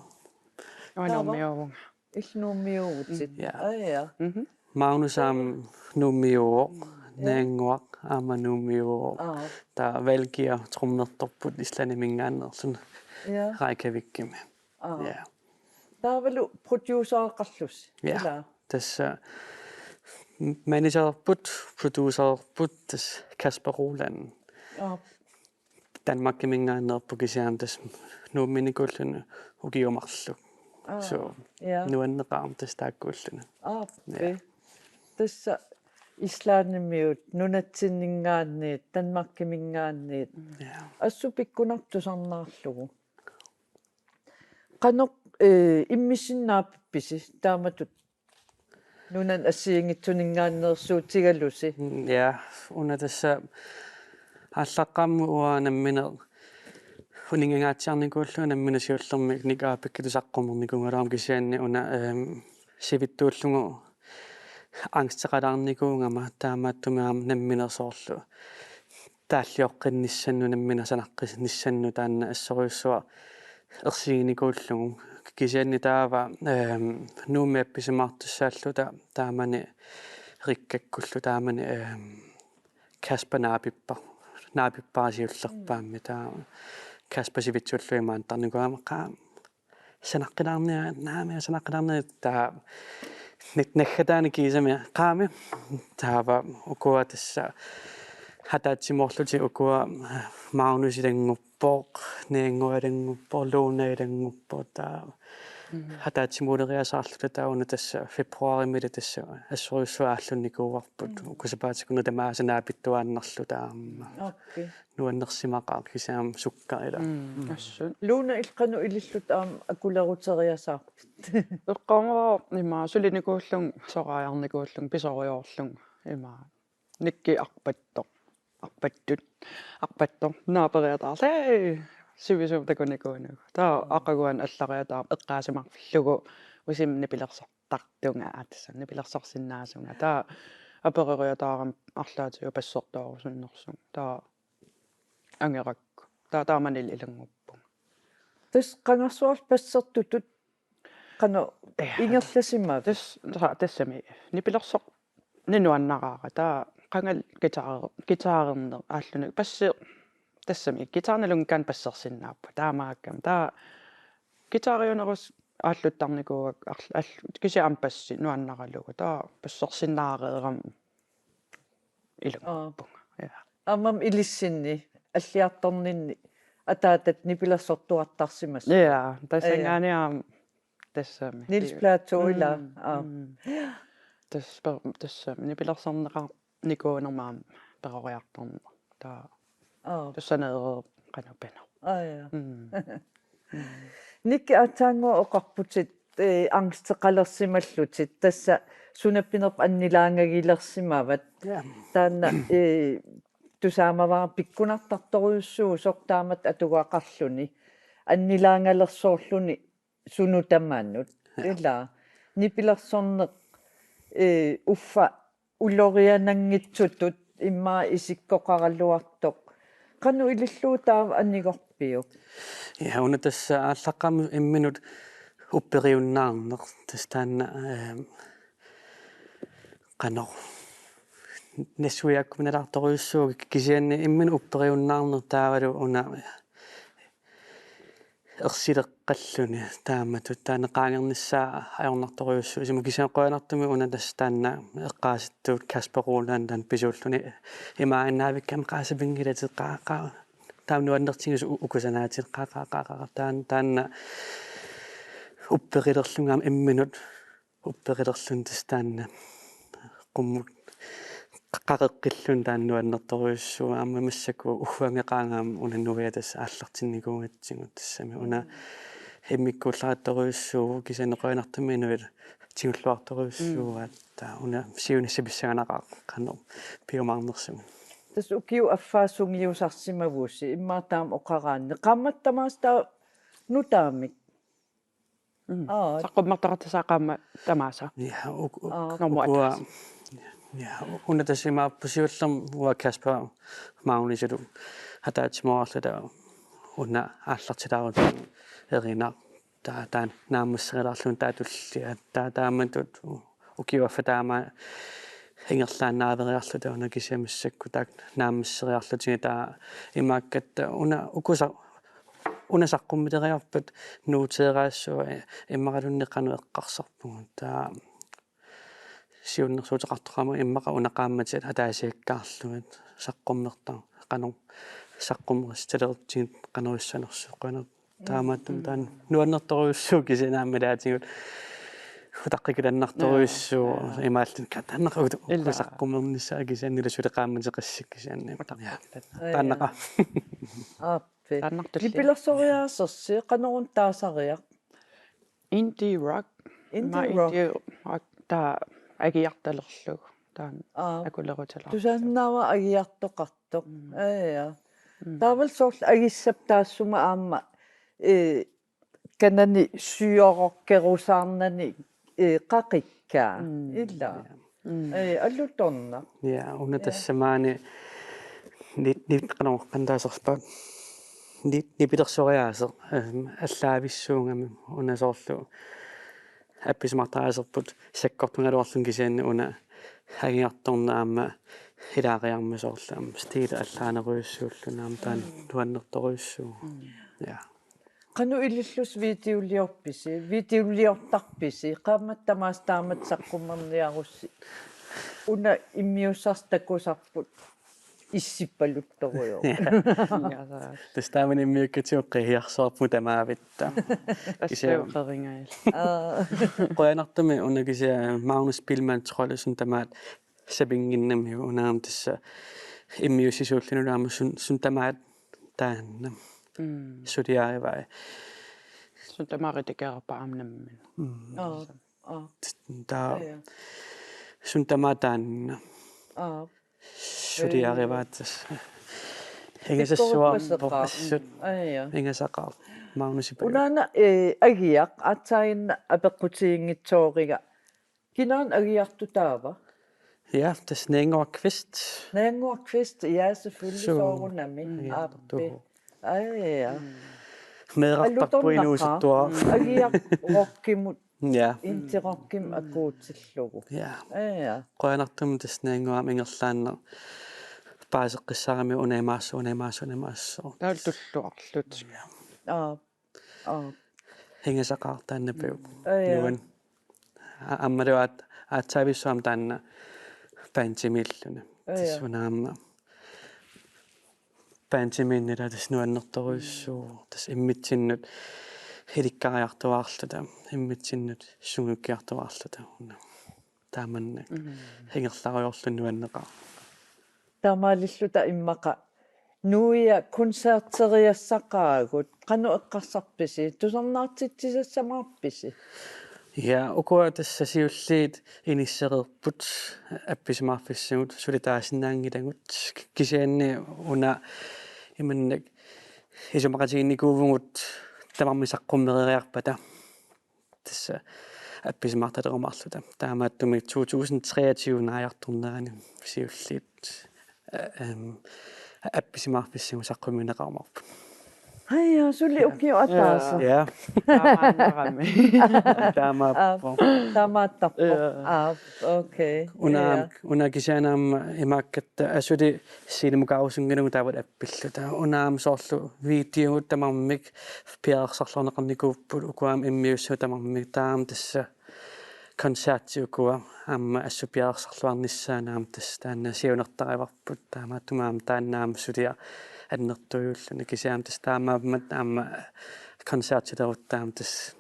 Oj, Taava? Nuummiuuvunga. Illit Nuummiuuvutit. Ja. Aja. Mhm. Magnus aamma Nuummiuuvoq, Ja. Naannguaq aamma Nuummiuuvoq. Aa. Taava Valgia trommertorput Islandiminngaanneerluni. Ja. Reykjavikimi. Aa. Ja. Taavalu producereqarlusi. Ja. Ilaa. Tassa managererput, producererput, tassa Kasper Roland. Aa. Danmarkiminngaanneerpoq kisianni tassa Nuumminikuulluni ukiut marluk. Aa. So, Ja. nuanneqaaq tassa taakkuulluni. Aa, Ja. pe. Tassa Islandimiut, nunatsinninngaanniit, Danmarkiminngaanniit. Ja. Assut pikkunartoq tusarnaarlugu. Qanoq eh, immissinnaappisi taamatut nunani assigiinngitsuninngaanneersuutigalusi? Mm, ja, una tassa aallaqqaammut uanga nammineq uninngatingaatsiarnikuullunga nammineq siullermik Nick Aabekkitut saqqummernikuugaluarama kisianni una ehm, sivitsuullugu angsteqalaarnikuugama taamaattumik aamma nammineq soorlu taallioqqinnissannut nammineq sanaqqinnissanut taanna assorujussuaq ersiginikuullugu kisianni taava ehm, Nuummi appisimaartussaalluta taamani Rikkakkullu taamani ehm, Kasper naapippara, naapippara siullerpaammi taava Kasper sivitsuulluni maantarnikuugama qaa sanaqqinniarneri, naamik sanaqqinniarneri taava nit-, naggataani kiisami qaami taava ukua tassa ataatsimoorlutik ukua Magnus ilannguppoq, Naannguaq ilannguppoq, Luna ilannguppoq taava ataatsimuuleriasaarluta taava una tassa februaarimiilli tassa assorujussuaq aallunnikuuarput uku sapaatip akunneri tamaasa naapittuaannarluta aamma. Okay. Nuannersimaqaaq kisianni aamma sukka ilaa. Mm. Assut. Luna illit qanoq ilillutit aamma akuleruteriasaarpit? Eqqaamavara ima sulinikuullunga, soraajarnikuullunga, pisoriarlunga ima. Nikki arpattoq. Arpattut. Arpattoq. Naaperiataarlunga. Hej! Sivisuumik takunikuunagu. Taava aqaguani allariataarama eqqaasimarlugu usimik nipilersortartunga aatsaat nipilersorsinnaasunga. Taava apereriataarama arlaatigut passertoorusunnersunga. Taava angerakku. Taava taamani ilannguppunga. Tassa qangarsuarli passertutut qanoq Ja. Ingerlasimavit? Tas-, ta-, tassami. Nipilersoq nuannaraara. Taava qangali guitar-, guitarerneq aalluni. Passi-, tassami. Guitar nalunngikkami passersinnaapput. Taamaakkami. Taava guitariunerusut aalluttarnikuuakka arl-, all-, kisianni aamma passi nuannaralugu. Taava passersinnaareerama ilannguuppunga. Ja. Aammami ilissinni, alliartorninni, ataatat nipilersortuartarsimasut. Ja, tassanngaanniit aamma tassami. Niels Platou ilaa. Mm, Aa. mm. Tassa, tassami. Nipilersorneqarnikuunerma aamma peroriartorneq. Taava. Aa. Tassaneereerpoq qanoq pineq. Aa, ja. Mm. Nikki aatsaannguaq oqarputit eh, angsteqalersimallutit. Tassa suna pinerpoq annilaangagilersimavat. Ja. Taanna eh, tusaamavara pikkunartartorujussuusoq taamatut atugaqarluni. Annilaangalersoorluni sunut tamanut. Ja. Ilaa. Nipilersorneq eh, uffa uloriananngitsutut immaqa isikkoqaraluartoq. Qanoq ilillugu taava anigorpiuk? Ja, una tassa aallaqqaammut imminut upperiunnaarneq. Tassa taanna, ehm, qanoq. Nassuiaakkuminalaartorujussuuvoq kisianni imminut upperiunnaarneq taavalu una ersileqqalluni taamatut taanna qaangernissaa ajornartorujussuusimavoq kisianni qujanartumik una tassa taanna eqqaasittuut Kasper Roland taanna pisuulluni imaaginnaavikkami qaa sapinngilatit qaa qaa taama nuannertigisut u-, uku sanaatit qaa qaa qaa qaa taanna, taanna upperilerlunga aamma imminut upperilerluni tassa taanna qummut qaqeqqilluni taanna nuannertorujussuuvoq, aamma massakkut ugguangeqaanga aamma una nuia tassa aallartinnikuugatsigu tassami. Una immikkuullarissorujussuuvoq, kisianni qujanartumik inuit tigulluartorujussuuaat, taava una siunissaq pissanganaqaaq qanoq piumaarnersumik. Tassa ukiup affaa sungiusarsimavusi, immaqa taama oqaraanni. Qaammatit tamaasa taava nutaamik. Mm. Aa. Saqqummertaqartussaaqqammat tamaasa. Ja, uk-, uk-, Aa. Normu ukua-, ataaseq. Ja, una tassa imaappoq siullermik uanga Kasper Magnusip ataatsimoorluta una aallartilaarutsigit Erinaq. Taava taanna naammasserilaarlugu taava tullia. Taava taamatut u-, ukiup affaa taama ingerlaannaaveriarluta una kisianni massakkut taakku naammasseriarlutigu taava imaakkatta una uku sa-, una saqqummiteriarpat nuuteeraassuaq immaqaluunniit qanoq eqqarsarpugut. Taava siunnersuuteqartoqarmat immaqa una qaammatit ataasiakkaarlugit saqqummertar-, qanoq saqqummersitsilerutsigit qanoq issanersoq qanoq. Taamaattumik taanna nuannertorujussuuvoq kisianni aamma ilaatigut utaqqikilannartorujussuuvoq. Jaa. Imaalluta katanneq uku-, uku Ilaa. Saqqummernissaa kisianni ilaa suli qaammateqassaaq kisianni. Utaqqikilannaq. Ja. Taannaqa. Aappi. Taannartulli. Nipilersoriaasersi qanoruna taasariaq? Indie rock. Indie Ima rock. Indie rock taava agiartalerlugu. Taanna Aap. Akulerutilaarlugu. Tusaannaava agiartoqartoq. Mm. Aa, ja. Mm. Taavalu soorlu agissap taassuma aamma, ee, kanani sygorokkerusaarnani, ee, qaqikkaa. Mm. Ilaa. Ja. Mm. Ee, alutornaq. Ja, una Ja. Tassa maani ni-, ni-, qanoq qandaasarpa. Ni-, nipilersoriaaseq, ehm, allaavissuugami una soorlu appisimaartariaaserput sakkortugaluarluni kisianni una agiartorneq aamma ilaariarmat soorlu aamma stil allaanerujussuulluni aamma taanna Mm. Nuannertorujussuuvoq. Mm. Ja. Qanoq ilillusi videoliorpisi, videoliortarpisi, qaammatit tamaasa taamatut saqqummerniarussi. Una immiussarsi takusarput issippaluttorujuk. Ja. Ja, så. Tassa taamani immiukkatsigu qiviarsuarput tamaavitta. Kisianni Aspev qeringail. Aa. Qujanartumik una kisianni Magnus Billmann Trollesen tamaat sapinnginnamiuk una aamma tassa immiussisuullunilu aamma suut, suut tamaat taanna. Mm. Suliarivai. Suut tamaat redigererpara aamma nammineq. Mm. Aa, aa. Taava Ja, ja. Suut tamaat taanna. Aa. Suliarivaat tassa. Ingasassuarpoq Tikkorippaseqaaq. Assut. Aa, ja. Ingasaqaaq. Magnusip. Unaana, ee, agiaq, aatsaannguaq apeqqutiginngitsooriga. Kinaana agiartoq taava? Ja, tassa Naannguaq Qvist. Naannguaq Qvist, ja, selvfølgelig. Suu. Soorunami. Mm. Aappi. Agiartortuuvoq. Aa, ja. Mm. Meerartarpoq Alutornaqaaq. Inuusuttuaq. Mm. Agiaq rockimut Ja. Indie rockimik akuutillugu. Ja. Ja. Qujanartumik tassa Naannguaq ingerlaannaq paaseqqissaarami una imaassoq, una imaassoq, una imaassoq. Taava tulluarlutik. Ja. Aa. Aa. Ingasaqaaq taanna piu. Mm. Ja, ja. Nuan. A-, aammalu aat-, aatsaavissuaq aamma taanna bandimiilluni. Ja, ja. Tassa una aamma bandimiinnila tassa nuannertorujussuuvoq, tassa immitsinnut ilikkariartuaarluta, immitsinnut sungiukkiartuaarluta. Una. Taamannak. Mm. Ingerlarujoorluni nuanneqaaq. Taamaalilluta immaqa nuia koncerteriassaqaagut, qanoq eqqarsarpisi, tusarnaartitsisassamaarpisi? Ja, ukua tassa siulliit inissereerput appisimaarfissagut suli taasinnaanngilagut. Kisianni una imannak isumaqatigiinnikuuvugut tamarmik saqqummereriarpata tassa appisimaartalerumaarluta. Taamaattumik to tusind treogtyve naajartornerani siulliit, eh, ehm, appisimaarfissagut saqqummiunneqarumaarput. Haja, suli ukiup ataaseq. Ja. Taamaannarami. Taamaappoq. Aap, taamaattarpoq. Ja. Aap, okay. Una, ja. Una kisianni aamma imaakkatta asuli silimukaarusunngilagut taava appilluta. Una aamma soorlu videogut tamarmik piareersarluarneqarnikuupput, ukua aamma immiussat tamarmik, taava tassa koncertit ukua aamma assut piareersarluarnissaat aamma tassa taanna siunertarivarput, taamaattumik aamma taanna aamma suliaq annertuujulluni, kisianni tassa taamaammat aamma koncertilerutta aamma tassa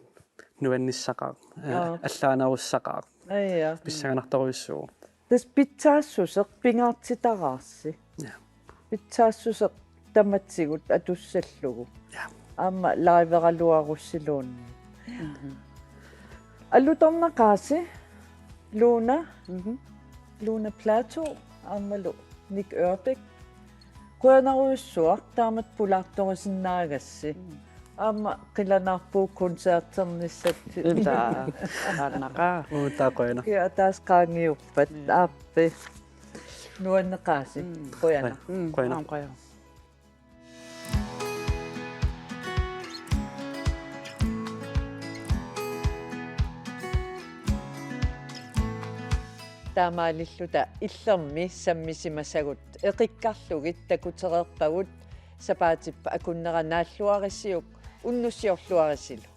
nuannissaqaaq, eh, Aa. Allaanerussaqaaq. Aa, ja. Pissanganartorujussuuvoq. Tassa pitsaassuseq pingaartitaraarsi. Ja. Pitsaassuseq tamatigut atussallugu. Ja. Aamma liveraluarussiluunniit. Mhm. Alutornaqaasi Luna, Mhm. Luna Platou, aammalu Nick Ørbæk. Qujanarujussuaq taamatut pulaartorisinnaagassi. Mm. Aamma qilanaarpugut koncerternissat. Ila, aanaqa. Uu, taava qujanaq. Kia taas qaangiuppat. Mm. Aappi. Nuanneqaasi. Mm. Qujanaq. Mm, qujanaq. Aamma qujanaq. Taamaalilluta Illermi sammisimasagut eqikkarlugit takutereerpagut, sapaatip akunnera naalluarisiuk, unnussiorluarisilu.